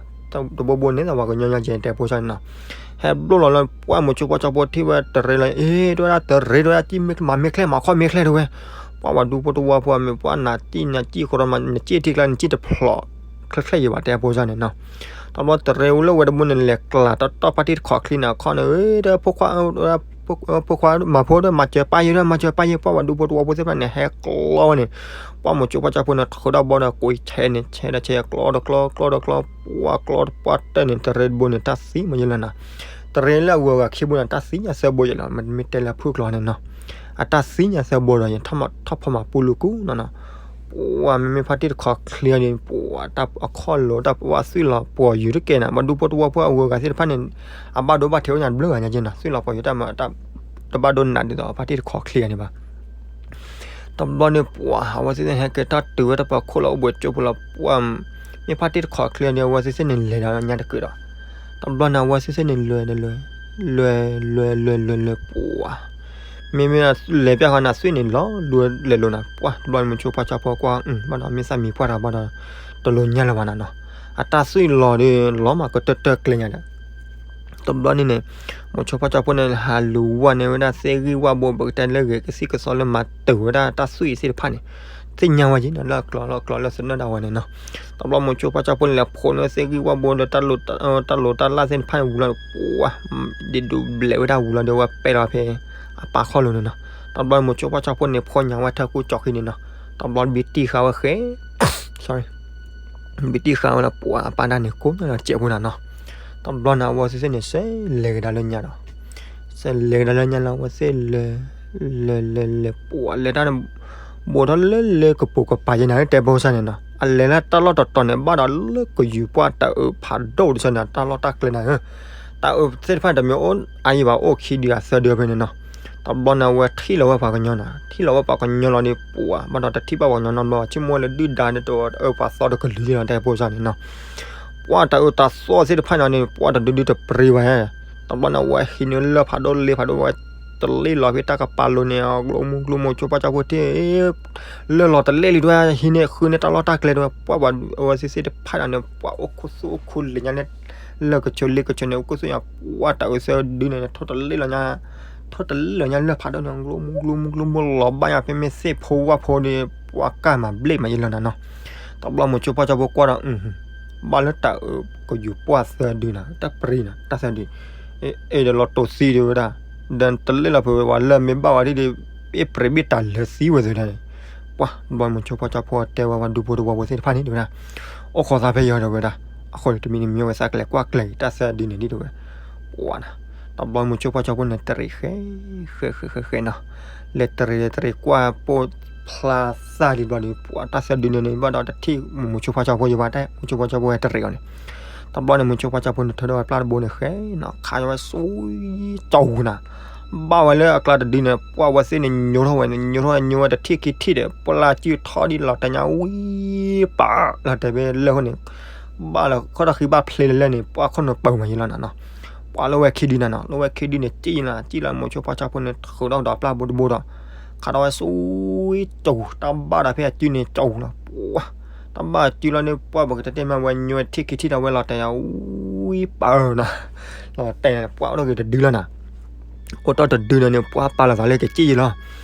တဘိဘိန့ၣ် ပှၤကညီညီကဲတဲဖိဆီန့ၣ်နီၤ ဟဲဘျိၣ်လီၤလၢ ပှၢ်မိၤဆိဖါဆီဖိထံၣ်ဝဲတရံးလီၤ အ့ တဲဝဲဒၣ် တရံး တဲဝဲဒၣ် မၤမ့ၢ်ချ့ မၤခီၣ်မ့ၢ်ချ့ တဲဝဲ. ပှၢ်ပှၤဒူဖိတဝီဖိမ့ၢ် ပှၢ်နၤတံၢ်နၤကံၣ်ဃိဒီး နကံၣ်ထံကျါ နကံၣ်တဖျိးချ့ချ့ယဲဘၣ် တဲဖိဆီန့ၣ်နီၤ. တဘျီတရံးဝဲလၢဝဲတဘိန့ၣ် လဲၤကျးတီတီဖါတံၢ်တခီးချံန့ၣ် အခီၣ်န့ၣ် ဖိခွါ ဖိခွါ မၤဖိဒီး မၤစၢၤပၢ်ယဲဒီး မၤစၢၤပၢ်ယဲ ပှၢ်ပှၤဒူဖိတဝီဖိသ့ၣ်တဖၣ်န့ၣ် ဟဲကျီဝဲန့ၣ် ပှၢ်မိၤဆိဖါဆီဖိန့ၣ် ထုးဒီးဘီဒီး ကိးဆဲးန့ၣ် ဆဲးဒီးဆဲး ကျီဒီးကျီ ကျီဒီးကျီ ပှၢ်ကျီတပှၢ်တၢၢ်န့ၣ် တရံးတဘိန့ၣ် တၢ်သံမးယဲလီၤနီၤ. တရံးလၢအဂုၤအဂၤခံဘိန့ၣ် တၢ်သံညါသၢဘိယဲလီၤ မ့ၢ်တဲလၢဖုၣ်ကျိာ်န့ၣ်နီၤ. အတၢ်သံညါသၢဘိဒီး ယထီၣ်ဖီမးပူၤလူၤကူနီၤနီၤ. ပှၢ်မ့မ့ၢ်ဖါတံၢ်တခီးချံအံၤန့ၣ် ပှၢ်တၢ်အခီၣ်လိၤ တၢ်ပှၢ်သွံၣ်လီၤပှီၤယုၤတကဲန့ၣ် ပှၤဒူဖိတဝီဖိအဂုၤအဂၤသ့ၣ်တဖၣ်န့ၣ် အဘၣ်ဒိဘၣ်ထံးအိၣ်ညါတဘျုးဂၤညါက့နီၤ သွံၣ်လီၤပှီၤယုၤတၢ်မၤ တဘၣ်ဒိနးဒ်သိးဖါတံၢ်တခီးချံအံၤန့ၣ်ဘၣ်. တဘျီန့ၣ် ပှၢ်အဝဲသ့ၣ်သ့ၣ်ဟဲက့ၤထီၣ်တုၤဝဲတပၤခိၣ်လီၤအိၣ်ဘှံးကၠိဖိလီၤ ပှၢ် မ့ၢ်ဖါတံၢ်တခီးချံအံၤဒီး အဝဲသ့ၣ်သ့ၣ်န့ၣ်လဲၤဒီးညါတကုာ်ဒီး တဘျီန့ၣ် အဝဲသ့ၣ်သ့ၣ်န့ၣ်လဲၤဒီးလဲၤ လဲၤလဲၤလဲၤလဲၤလဲၤ ပှၢ် မ့မ့ၢ်လဲၤပျၢ်ဃီန့ၣ် သွံၣ်န့ၣ်လီၤဒိလဲၤလိၤနၤ ပှၢ် တဘျီန့ၣ် မိၤဆိဖါဆီဖိကွၢ် ဘၣ်ဒီးမ့ၢ်သၣ်မံၤပှၢ်တၢ်ဘၣ်ဒီး တလိၤညါလၢၤဘၣ်နၤနီၤ အတၢ်သွံၣ်လီၤဒီး လီၤမးကတၢၢ်တၢၢ်ကျဲညါဒီး တဘျီန့ၣ်န့ၣ် မိၤဆိဖီၣ်ကၠီဖိန့ၣ် ဟးလူၤဝဲန့ၢ်ဝဲဒၣ်သ့ၣ်ဂံၢ်ဝၣ်ဘိ ပကတဲလၢဂ့ၤကသံၣ်ကသီလၢမၤတုၤဝဲဒၣ်တၢ်သွံၣ်သ့ၣ်တဖၣ်န့ၣ် သ့ၣ်ညါဝဲက့ၤနီၤ လၢအကျိၤလၢအကျိၤလၢသနၢၣ်ဒၣ်ဝဲန့ၣ်နီၤ. တဘျီမိၤဆိဖီၣ်ကၠီဖိန့ၣ် လဲၤဖိးန့ၢ်သ့ၣ်ဂံၢ်ဝၣ်ဘိဒီး တၢ်လိၤတၢ်လၣ်သ့ၣ်တဖၣ်န့ၣ်ဝံၤလီၤ ပှၤ ဒ့ဒိးဘျဲးဝဲဒၣ်ဝံၤလီၤဒီး ဝဲပဲာ်လီၤဖဲအပၢ်ခီၣ်လိၤန့ၣ်နီၤ. တဘျီမိၤဆိဖီၣ်ကၠီဖိန့ၣ် ဖီၣ်ညါဝဲထၢၣ်ကူၣ်ကၠီခံန့ၣ်နီၤ. တဘျီဘံတံၢ်ဃာ်ဝဲဃဲ ဘံတံၢ်ဃာ်ဝဲလၢပှၤအပၢ်ဒၣ်န့ၣ် ကိးညါလီၤစဲးဖိနၤနီၤ. တဘျီန့ၣ်အဝဲသ့ၣ်သ့ၣ်န့ၣ် စဲးလဲၤကဒါလၢညါဒီး စဲးလဲၤကဒါလၢညါလီၤ အဝဲသ့ၣ်လဲၤ လဲၤလဲၤလဲၤ ပှၤလဲၤတၢ်န့ၣ် ဘူးထီၣ်လၢလၢကပိာ်ကပၤယဲနၤ တဲပိစၢ်န့ၣ်နီၤ. အလဲၤလၢတၢ်လီၢ်တတီၤန့ၣ် ဘၣ်ဒီးလၢကယူၤပှၢ်တၢ်အုးဖးဒိၣ်တဆီန့ၣ် တၢ်လီၢ်တၢ်ကျဲနၤဧၢ တၢ်အုးသ့ၣ်တဖၣ်တမ့ၢ်အိၣ်အါယံၤဘၣ် အိၣ်ခံဒုအသၢဒုဖဲန့ၣ်နီၤ. တဘျီန့ၣ်အဝဲထံၣ်လီၤဝဲပှၤကညီနီၤ, ထံၣ်လီၤဝဲပှၤကညီလီၤန့ၣ် ပှၤဘၣ်ဒီးတထံၣ်ဘၣ်ပှၤကညီနီတဘျီဘၣ် ဆိကမိၣ်ဝဲလၢဒုၣ်ဒါန့ၣ် တအုးပှၤသီတကလုာ်လီၤ တဲပိစၢ်န့ၣ်နီၤ. ပှၤတၢ်အုးတၢ်သီသ့ၣ်တဖၣ်န့ၣ်န့ၣ် ပှၤတဒုဒုတပြံၤဘၣ်. တဘျီန့ၣ်အဝဲဟံးန့ၢ်လၢၢ်ဖးဒိၣ်လ့ဖးဒိၣ်ဝဲ တလ့ၣ်လီၤဖဲတၢ်ကပၤလိၤန့ၣ် အကျိမူကျိမိၤဆိဖီၣ်ကၠီဖိထံၣ် လၢၢ်လီၤတလ့ၣ်လံတဝဲ ဟံးန့ၢ်ဃုန့ၢ်တၢ်လီၢ်တၢ်ကျဲတဝဲ ပှၤဘၣ်အဝဲသ့ၣ်သ့ၣ်တဖၣ်န့ၣ် ပှၤအိၣ်ခိၣ်သူၣ်အိၣ်ခိၣ်လံၤညါန့ၣ် လၢၢ်ကဆိးလ့ကဆိးန့ၣ် အိၣ်ခိၣ်သူၣ်ညါ ပှၤတၢ်အုးသၢဒုန့ၣ် ထိၣ်တလ့ၣ်လီၤညါ ထိၣ်တလ့ၣ်လီၤညါလၢၢ်ဖးဒိၣ်န့ၣ် ကျိမူကျိမူကျိမိၤလီၤဘၣ်ညါဖဲမ့ၢ်သ့ၣ်ဖိဝၣ်ဖိဒီး ပှၤကၢ်မၤဘျ့ၣ်မၤယဲလီၤနၤနီၤ. တဘျီမိၤဆိဖီၣ်ကၠီဖိကွၢ်ဒီး ဘၣ်လၢတၢ်အုးကယူၤပှၢ်သၢဒုနၤ တၢ်ပြံနၤ တၢ်သၢဒု အ့ၣ်ဒီးလီၤတိာ်သံဒံးဝဲဒၣ် ဒီးတလ့ၣ်လီၤဖုးဝဲပှၤလၢမ့ၢ်ဘၣ်ဝဲဒၣ်ဒီး အ့ၣ်ပြံဘ့ၣ်တၢ်လၢသံဝဲသ့ၣ်ဒၣ်န့ၣ် ပှၤ တဘျီမိၤဆိဖီၣ်ကၠီဖိတဲဝဲပှၤဒူဖိတဝီဖိသ့ၣ်တဖၣ်န့ၣ်တဝဲဒၣ် အိၣ်ခိးသးဖဲယီၤဒီးဝဲဒၣ် အဃိန့ၣ်တမံၤတမံၤဝဲသးကလဲၤကွၢ်ကျဲၤတၢ်သၢဒုန့ၣ်ဒ်တဝဲ ပှၤနၤ တဘျီမိၤဆိဖီၣ်ကၠီဖိန့ၣ် တရံးဃဲ ဃဲဃဲဃဲဃဲနီၤ လဲၤတရံးလဲၤတရံးကွၢ်ပိာ်ဖျါသၣ်ဒံးဘျီဒီး ပှၤတၢ်သၢဒုန့ၣ်န့ၣ် ဘၣ်ဒီးတထံၣ်မိၤဆိဖီၣ်ကၠီဖိယဘၣ်တဲ မိၤဆိဖီၣ်ကၠီဖိဝဲတရံးအီၤန့ၣ် တဘျီန့ၣ် မိၤဆိဖီၣ်ကၠီဖိန့ၣ် ထၢထီၣ်ဝဲပျၢ်တဘိန့ၣ်ဃဲနီၤ ခးဝဲဆူ ကၠီနၤ ဘၣ်ဝဲလၢအကျါတဒုန့ၣ် ပှၤဝဲသ့ၣ်န့ၣ် ညိထီၣ်ဝဲန့ၣ် ညိထီၣ်ဝဲညိဝဲတထံၣ်ခံထံၣ်ဒီး ပျၢ်စုထီၣ်ဒ်လီၤတဲာ်ညါဝံၤ ပာ်လီၤတဲာ်ဖဲလၢၢ်ဃိန့ၣ် ဘၣ်လီၤခီၣ်ထီၣ်ဃံဘၣ်ဖျ့လၢလၢၢ်န့ၣ် ပှၤခိၣ်နူာ်ပၢၤမးယဲလီၤနၤနီၤ ပှၤလၢဝဲခံဒုနၤနီၤ လၢဝဲခံဒုန့ၣ် စံၣ်လီၤ စံၣ်လီၤမိၤဆိဖီၣ်ကၠီဖိန့ၣ် ထုးထီၣ်ဒီးပျၢ်ဘိတဘိဒီး ခးထီၣ်ဝဲဆူ ကၠီ တၢ်ဘၣ်ဒီးဖဲအစုန့ၣ်ကၠီလီၤ ပှၤ တၢ်ဘၣ်အစုလီၤန့ၣ် ပှၤပကတဲတဲမးဝဲညိဝဲတထံၣ်ခံထံၣ်ဒီးဝဲလီၤတဲာ်ညါဝံၤပာ်နီၤ လီၤတဲာ်န့ၣ် ပှၤအိၣ်ထီၣ်က့ၤတဒုလီၤနၤ အိၣ်တ့ၢ်တဒုန့ၣ်န့ၣ် ပှၤပာ်လီၤသးလၢကစံၣ်ယဲလီၤ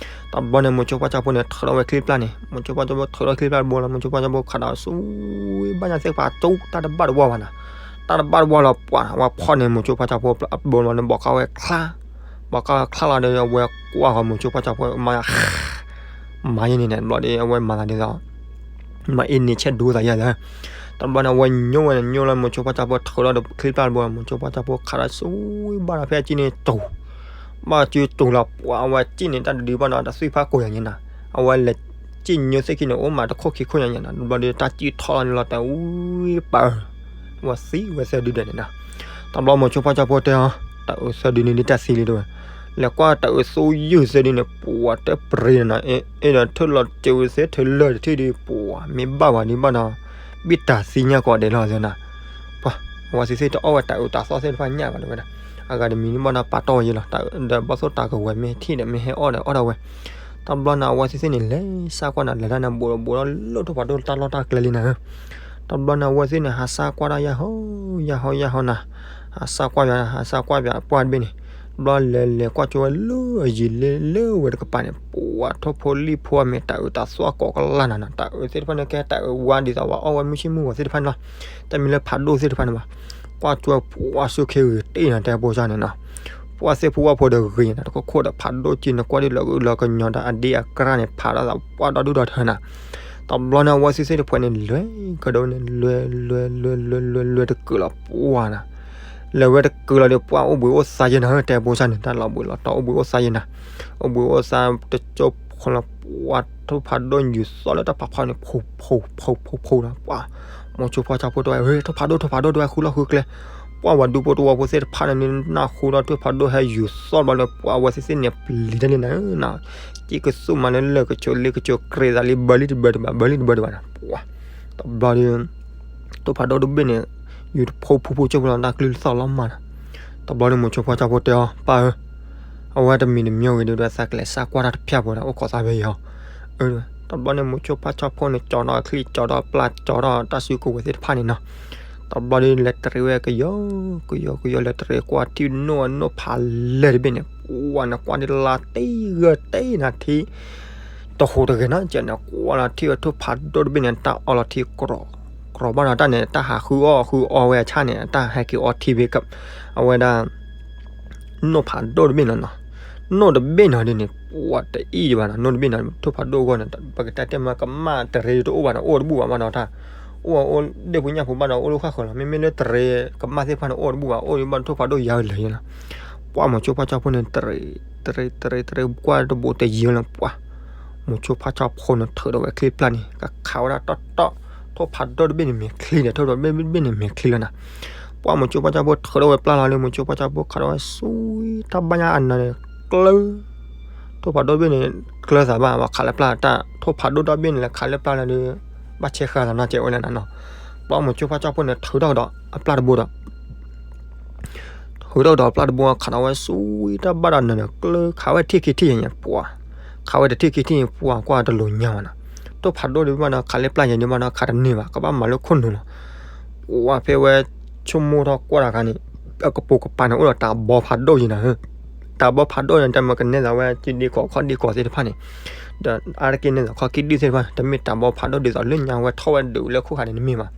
တဘျီန့ၣ် မိၤဆိဖီၣ်ကၠီဖိန့ၣ် ထုးထီၣ်ဝဲချံပျၢ်န့ၣ် မိၤဆိဖီၣ်ကၠီဖိထုးထီၣ်ချံပျၢ်တဘိလီၤ မိၤဆိဖီၣ်ကၠီဖိခးဒီးဆူ ဘၣ်ညါသ့ၣ်ပှၤကၠီ တၢ်တဘၣ်တဝီဘၣ်နၤ တၢ်တဘၣ်တဝီလီၤ ပှၤဝဲဖီၣ်န့ၣ် မိၤဆိဖီၣ်ကၠီဖိအဘိလီၤန့ၣ် ဘီးကါဝဲချါ ဘီးကါချါလီၤဒီး အဝဲကွၢ်ဃီၤမိၤဆိဖီၣ်ကၠီဖိမၤ မၤယဲန့ၣ်န့ၣ် တဘျီဒီး အဝဲမၤသးဒ်သိး မၤအ့ၣ်န့ၣ်ဆဲးဒိသးယဲလၢ တဘျီန့ၣ် အဝဲညိဝဲန့ၣ် ညိလီၤမိၤဆိဖီၣ်ကၠီဖိထုးထီၣ်ဒီးချံပျၢ်တဘိ မိၤဆိဖီၣ်ကၠီဖိခးဒီးဆူ ဘၣ်ဒီးဖဲအစုန့ၣ်ကၠီ ဘၣ်အစုကၠီလီၤ ပှၤအဝဲစံၣ်န့ၣ် တၢ်တဒုဘၣ်ဒီးတသွံၣ်ဖးကိာ်ယၤညဲနၤ အဝဲလဲၤစံၣ်ညိသ့ၣ်ခံန့ၣ် အိၣ်မးတခိၣ်ခံခိၣ်ညါညဲနၤ တဘျီဒီးတၢ်စံၣ်ထီၣ်လီၤန့ၣ်လီၤတဲာ်ဝံၤပာ် ဝဲသံဝဲသၢဒုဒဲးန့ၣ်နၤ တဘျီမိၤဆိဖီၣ်ကၠီဖိတဲအီၤ တၢ်အုးသၢဒုန့ၣ်ဒ်တၢ်သံလံတဝဲ လဲၤကွၢ်တၢ်အုးသူယုၢ်သၢဒုန့ၣ် ပှၤတပြံနၤ အ့ၣ်ဒီးထုးလီၤစၢၤဝဲသ့ၣ်ထုးလၢာ်တထံၣ်ဒု ပှၤမ့ၢ်ဘၣ်ဝဲဒုဘၣ်ဒီး ဘံၣ်တၢ်သံညါကိးဒဲးလီၤသၢနၤ ပှၤ အဝဲသ့ၣ်သ့ၣ်တအီၣ်ဝဲတၢ်အုးတၢ်သီသ့ၣ်တဖၣ်ညၣ်ဘၣ်တဝဲဒၣ် အဂၤတမံၤန့ၣ်ဘၣ်ဒီးပာ်တီၢ်ဝဲယဲလီၤ ဒီးဘီၣ်သိၣ်တၢ်ကဝဲၤမ့ၢ်ထံၣ်ဒီးမ့ၢ်ဟဲအီၣ်ဒီးအီၣ်ဒၣ်ဝဲ တဘျီန့ၣ် အဝဲသ့ၣ်သ့ၣ်န့ၣ် လဲၤစးကွၢ်နၤ လဲၤတၢ်န့ၣ် ဘူးဒီးဘူးဒီးလၢထိၣ်ဖးဒိၣ်တၢ်လီၢ်တၢ်ကျဲလံနၤ တဘျီန့ၣ် အဝဲသ့ၣ်န့ၣ် ဟးစးကွၢ်ဒၣ်ယဲဟီ ယဲဟီ ယဲဟီနၤ ဟးစးကွၢ်ယဲ ဟးစးကွၢ်ယဲ ပှၢ်တဘ့ၣ်န့ၣ် တဘျီလဲၤလဲၤကွၢ်ကၠိဝဲလၢအယံၤလၢလၢဝဲတကပၤန့ၣ် ပှၤထိၣ်ဖိလံၣ်ဖိအမ့ၢ်တၢ်အုးတၢ်သီကိးကလၢ်နၤနၤ တၢ်အုးသ့ၣ်တဖၣ်န့ၣ် ကဲတၢ်အုးဝါဒ်သိးဝဲအီၣ်ဝဲမုၢ်ဆ့ၣ်မုၢ်ဂီၤသ့ၣ်တဖၣ်န့ၣ်လီၤ တမ့ၢ်လၢဖးဒိၣ်သ့ၣ်တဖၣ်န့ၣ်ဘၣ် ကွၢ်ကၠိပှၤဆူၣ်ခ့ဂ့ၤတ့ၢ်နၤ တဲပိစၢ်န့ၣ်နီၤ ပှၤသ့ၣ်ဖိဝၣ်ဖိဒီးဂ့ၤနၤ တခိၣ်ခိၣ်ဒီးဖးဒိၣ်က့ၤနကွၢ်ဒ်လၢအုးလၢကညီဒီးအဒ့အကြၢ်န့ၣ် ဖးထီၣ်သးပှၢ်ဒီဒူၣ်ဒီထၢနၤ တဘျီန့ၣ် အဝဲသ့ၣ်သ့ၣ်တဖၣ်န့ၣ် လဲၤကဒီးန့ၣ် လဲၤ လဲၤ လဲၤ လဲၤ လဲၤ လဲၤတကုာ်လီၤပှၢ်နၤ လဲၤဝဲတကုာ်လီၤဒီး ပှၢ်အိၣ်ဘှံးအိၣ်သါယဲနၤ တဲပိစၢ်န့ၣ် တၢ်လီၤဘှံးလီၤတီၤအိၣ်ဘှံးအိၣ်သါယဲနၤ အိၣ်ဘှံးအိၣ်သါတကၠိဖိလီၤ ပှၢ်ထိၣ်ဖးဒိၣ်ယူၤသီလၢတၢ်ဖးဖီန့ၣ် ဖူ ဖူ ဖူ ဖူ ဖူနၤ ပှၢ် မိၤဆိဖီၣ်ဆၣ်ဖိတဲဝဲ ထိၣ်ဖးဒိၣ် ထိၣ်ဖးဒိၣ်တဲဝဲ ဃုလီၢ်ဃုကျဲ ပှၢ်ဝၤဒူဖိတဝီဖိသ့ၣ်တဖၣ်န့ၣ် နၢ်ဟူဒီးထိၣ်ဖးဒိၣ်ဟဲယူၤသီဘျီန့ၣ် ပှၢ်အဝဲသ့ၣ်သ့ၣ်န့ၣ် ပျံၤတၢ်လံနၤဧၢနၤ စ့ကသူၣ်မးလၢလၢၢ်ကဆိးလ့ကဆိး ကြ့သးလံ ဘၢလံတဘၢတဘၣ် ဘၢလံတဘၢတဘၣ်နၤ ပှၢ် တဘျီဒီး ထိၣ်ဖးဒိၣ်တဘ့ၣ်န့ၣ် ယူၤတဖူဖူဖူကၠိဖိလီၤ တၢ်ကျုသီၣ်လီၤမးနၤ တဘျီန့ၣ် မိၤဆိဖီၣ်ဆၣ်ဖိတဲအီၤ ပၢ်ဧၢ အဝဲတမံၤတမံၤဂ့ၤဒီး သးကလဲၤစးကွၢ်တၢ်တဖၠၣ်ဖိဒီး အိၣ်ခိးသးဖဲအံၤဟီ တဘျီန့ၣ် မိၤဆိဖီၣ်ဆၣ်ဖိန့ၣ် ကၠီထီၣ်အချံ ကၠီထီၣ်အပျၢ် ကၠီထီၣ်တၢ်စုကဝဲၤသ့ၣ်တဖၣ်န့ၣ်နီၤ တဘျီဒီးလဲၤတရံးဝဲကယီကယီကယီ လဲၤတရံးကွၢ်ထံၣ်နီၣ် နီၣ်ဖးလဲၢ်တဘ့ၣ်န့ၣ် ပှၤန့ၣ်ကွၢ်ဒ်လါတ့ၢ်ဂၢၢ်တ့ၢ်နၤထံ တဟူးတဂဲၤနီတစဲးန့ၣ် ကွၢ်လီၤထံၣ်ဝဲထိၣ်ဖးဒိၣ်တဘ့ၣ်န့ၣ် တၢ်အီလီၤထံကြီး ကြီးဘၣ်ဒီးတၢ်န့ၣ် တၢ်ဟးဃုအီၣ်ဃုအီဝဲအဆၣ်န့ၣ် တၢ်ဟဲက့ၤအီထံဘ့ၣ် အဝဲဒၣ် နီၣ်ဖးဒိၣ်တဘ့ၣ်နီၤနီၤ, နီၣ်တဘ့ၣ်နီၤဒ်န့ၣ် ပှၤတအံၣ်ဒံးဘၣ်နီၤ, နီၣ်တဘ့ၣ်နီၤ ထိၣ်ဖးဒိၣ်အဂီၢ်န့ၣ် ပကတဲတဲမးကမၣ်တရံးတအိၣ်ဘၣ်ဒီး အိၣ်တဘူၣ်ဘၣ်ဘၣ်ဒီးတၢ်, အိၣ်အိၣ်ဒ့ၣ်ဖိညၣ်ဖိဘၣ်ဒီးအိၣ်လၢဃၣ်ဃၢၤလီၤ, မ့မ့ၢ်လၢတရံးကမၣ်သ့ၣ်တဖၣ်န့ၣ် အိၣ်တဘူၣ်ဘၣ် အိၣ်ဒံးဘၣ်ထိၣ်ဖးဒိၣ်ယါလၢာ်လၢာ်လီၤ, ပှၤမိၤဆိဖါဆၣ်ဖိန့ၣ် တရံး တရံး တရံး တရံး ကွၢ်တဘူးတယံၤလီၤ ပှၤ မိၤဆိဖါဆၣ်ဖိန့ၣ် ထုးထီၣ်ဝဲချံပျၢ်န့ၣ် ကခးဝဲဒၣ်တီတီ, ထိၣ်ဖးဒိၣ်တဘ့ၣ်န့ၣ်မ့ၢ်ချံဒီး ထိၣ်ဖးဒိၣ်တဘ့ၣ်န့ၣ်မ့ၢ်ချံလီၤနီၤ, ပှၤမိၤဆိဖါဆၣ်ဖိထုးထီၣ်ဝဲပျၢ်လီၤလၢ မိၤဆိဖါဆၣ်ဖိခးထီၣ်ဝဲဆူ တၢ်ဘၣ်ညါအနၢၤန့ၣ် ကျၢၤ ထိၣ်ဖးဒိၣ်တဘ့ၣ်န့ၣ် ကျၢၤသးဘၣ် ဘၣ်ခးလၢပျၢ်တၢ် ထိၣ်ဖးဒိၣ်တဘ့ၣ်န့ၣ် လဲၤခးလၢပျၢ်လီၤဒီး ဘၣ်ဆဲးဃာ်သးနီတစဲးဝဲလဲၣ်နီၤနီၤ, ပှၤမိၤဆိဖါဆၣ်ဖိန့ၣ် ထုးထီၣ်ကဒီးအပျၢ်တဘိဒီး ထုးထီၣ်ကဒီးပျၢ်တဘိ ခးထီၣ်ဝဲဆူ တၢ်ဘၣ်ဒီးနၢၤန့ၣ် ကျၢၤ ခးဝဲတထံၣ်ခံထံၣ်ညါ ပှၤ ခးဝဲတထံၣ်ခံထံၣ် ပှၤကွၢ်တလိၤညါဘၣ်နီၤ, ထိၣ်ဖးဒိၣ်ဒံးဘၣ်ဒီး ခးလၢပျၢ်ယဲဒံးဘၣ်ဒီး ခးတန့ၢ်ဘၣ် ကဘၣ်မၤလၢခိၣ်နူာ်လီၤ, ပှၤဖဲဝဲဆိကမိၣ်ထီၣ်ကွၢ်တၢ်ခါန့ၣ် အကပိာ်ကပၤန့ၣ် အိၣ်ဒီးတၢ်ဘီဖးဒိၣ်ယံၤနီၤ, တၢ်ဘီဖးဒိၣ်န့ၣ် တၢ်မၤကနဲၣ်သးဝဲ စုဒ့ကီးခီၣ်ဒ့ကီးသ့ၣ်တဖၣ်န့ၣ်, ဒီးအါတက့ၢ်နဲၣ်သးခီၣ်ကံၣ်ဒုၣ်သ့ၣ်တဖၣ် တမ့ၢ်တၢ်ဘီဖးဒိၣ်ဒ်သိးလၢညါဝဲထီၣ်ဝဲဒုးလၢခိၣ်ဃာ်န့ၣ်တမ့ၢ်ဘၣ်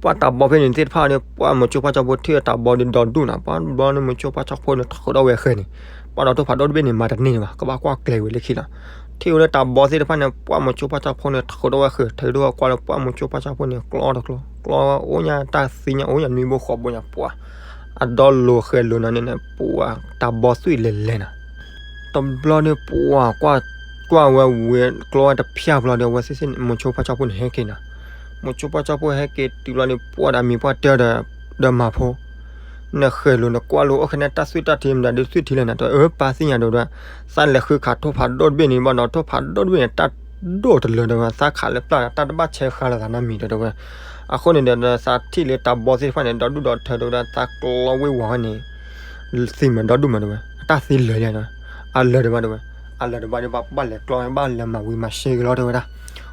ပှၤတၢ်ဘီဖဲန့ၣ်သ့ၣ်တဖၣ်ဒီး ပှၤမိၤဆိဖါဆၣ်ဖိထံၣ်ဝဲတၢ်ဘီဒီးဒီဒူၣ်နီၤ, ပှၤဘျီန့ၣ်မိၤဆိဖါဆၣ်ဖိန့ၣ် ထုးထီၣ်ဝဲဃဲန့ၣ်, ပှၤဒီးထိၣ်ဖးဒိၣ်တဘ့ၣ်န့ၣ် မၤတန့ၢ်န့ၣ်ဘၣ် ကဘၣ်ကွၢ်ကျဲၤဝံၤလၢခံလီၤ, ထံၣ်ဝဲလၢတၢ်ဘီသ့ၣ်တဖၣ်န့ၣ် ပှၤမိၤဆိဖါဆၣ်ဖိန့ၣ် ထုးထီၣ်ဝဲဃဲ ထုးထီၣ်ဝဲကွၢ်လၢပှၤမိၤဆိဖါဆၣ်ဖိန့ၣ် ကျီတကျီ ကျီအိၣ်ညါတၢ်သံညါ အိၣ်ညါနွံဘိဃိးဘိညါ ပှၤ အဒီလိာ်ဃဲလိာ်နီၤန့ၣ် ပှၤတၢ်ဘီသွံၣ်လဲၤလဲၤနီၤ တဘျီန့ၣ်ပှၤကွၢ်ဝဲဝံၤ ကျီဝဲတဖျၢၣ်ဘျီဒီး အဝဲသ့ၣ်သ့ၣ်န့ၣ် မိၤဆိဖါဆၣ်ဖိန့ၣ်ဟဲက့ၤနီၤ, မိၤဆိဖါဆၣ်ဖိဟဲက့ၤတုၤဘျီန့ၣ် ပှၤဒီးမံၤပှၢ်တဲဒီး ဒီးမၤဖိ နဃဲလိာ်နကွၢ်လိာ်အိၣ်ခဲန့ၣ် တၢ်သွံၣ်တၢ်ထံမတၤဒုးသွံၣ်ထံလဲၣ်နီၤ တဲအၢ ပၢ်သ့ၣ်ညါဒီး သးလဲၤဃုခးထိၣ်ဖးဒိၣ်တဘ့ၣ်န့ၣ်ဘၣ်ဒီး ထိၣ်ဖးဒိၣ်တဘ့ၣ်န့ၣ် တၢ်ဒိၣ်တလၢာ်တဲဝဲ သးခးလၢပျၢ်ဒီး တၢ်တဘၣ်ဆဲးဃာ်လိာ်သးနီတမံၤဒီးတဲဝဲ, အဃိန့ၣ်ဒီး သးထံၣ်လၢတၢ်ဘီသ့ၣ်တဖၣ်န့ၣ် ဒီဒူၣ်ဒီထၢတဲဝဲဒၣ် သးကျီဝ့ၢ်ဝါဝဲန့ၣ် သံမးဒီဒူၣ်မးတဲဝဲ အတၢ်သံလၢာ်လံတဲဝဲ, အလၢာ်တဘၣ်တဲဝဲ, အလၢာ်တဘၣ်ဒီး ဘၣ်လဲၤကျီ ဘၣ်လဲၤမၤဝံၤမၤရှဲက့ၤလီၤတဲဝဲဒၣ်,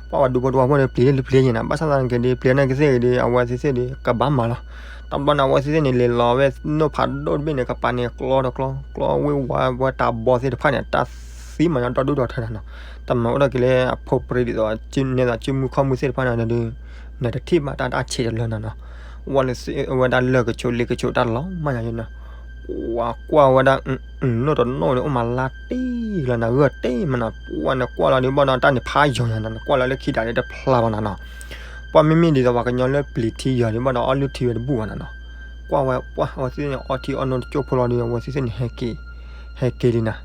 ပှၤဝဲဒူဖိတဝီဖိန့ၣ် ပျံၤလၢပျံၤယံၤနီၤ ဘၣ်ဆၣ်သနာ်က့ဒီး ပျံၤနာ်က့သ့ၣ်ဂ့ၤဒီး အဝဲသ့ၣ်သ့ၣ်ဒီး ကဘၣ်မၤလီၤ, တဘျီန့ၣ် အဝဲသ့ၣ်သ့ၣ်န့ၣ် လဲၤလီၤဝဲနိၣ်ဖးဒိၣ်တဘ့ၣ်န့ၣ် ကပၤန့ၣ် ကျီတကျီ ကျီဝ့ၢ်ဝါဝဲတၢ်ဘီသ့ၣ်တဖၣ်န့ၣ် တၢ်သံမးညီဒီဒူၣ်ဒီထၢနီၤနီၤ, တမၤအိၣ်ထီၣ်က့ၤလၢအဖိပြံဒ်သိး နဲသိးစုမုၢ်ခီၣ်မုၢ်သ့ၣ်တဖၣ်န့ၣ်ဒီး နတထံၣ်ဘၣ်တၢ်တၢ်ဆံးတလၢနီၤနီၤ, ဝဲလၢဝဲဒၣ်လၢၢ်ကဆိးလ့ကဆိးတၢ်လီၤမးညါနီၤ, ပှၤကွၢ်ဝဲဒၣ် နိၣ်တနိၣ်န့ၣ် အိၣ်မးလါတ့ၢ်လီၤနၤ ဂၢၢ်တ့ၢ်မးနီၤ, ပှၤနကွၢ်လီၤဒုးဘၣ်ဒီး တၢ်န့ၣ်ဖးယိာ်ညါနီၤ နကွၢ်လီၤလၢခံဒၣ်န့ၣ်တဖျါဘၣ်နီၤနီၤ, ပှၤမ့မ့ၢ်ဒ်သိးပှၤကညီလၢပျံၤထံယိာ်ဒုးဘၣ်ဒီး အီလုၢ်ထံဝဲတဘူၣ်ဘၣ်နီၤနီၤ, ကွၢ်ဝဲပှၤအဝဲသ့ၣ်န့ၣ် အီထံအီနိတကၠိၢ်ဖိလီၤဒီး အဝဲသ့ၣ်သ့ၣ်န့ၣ် ဟဲက့ၤ ဟဲက့ၤလံနီၤ,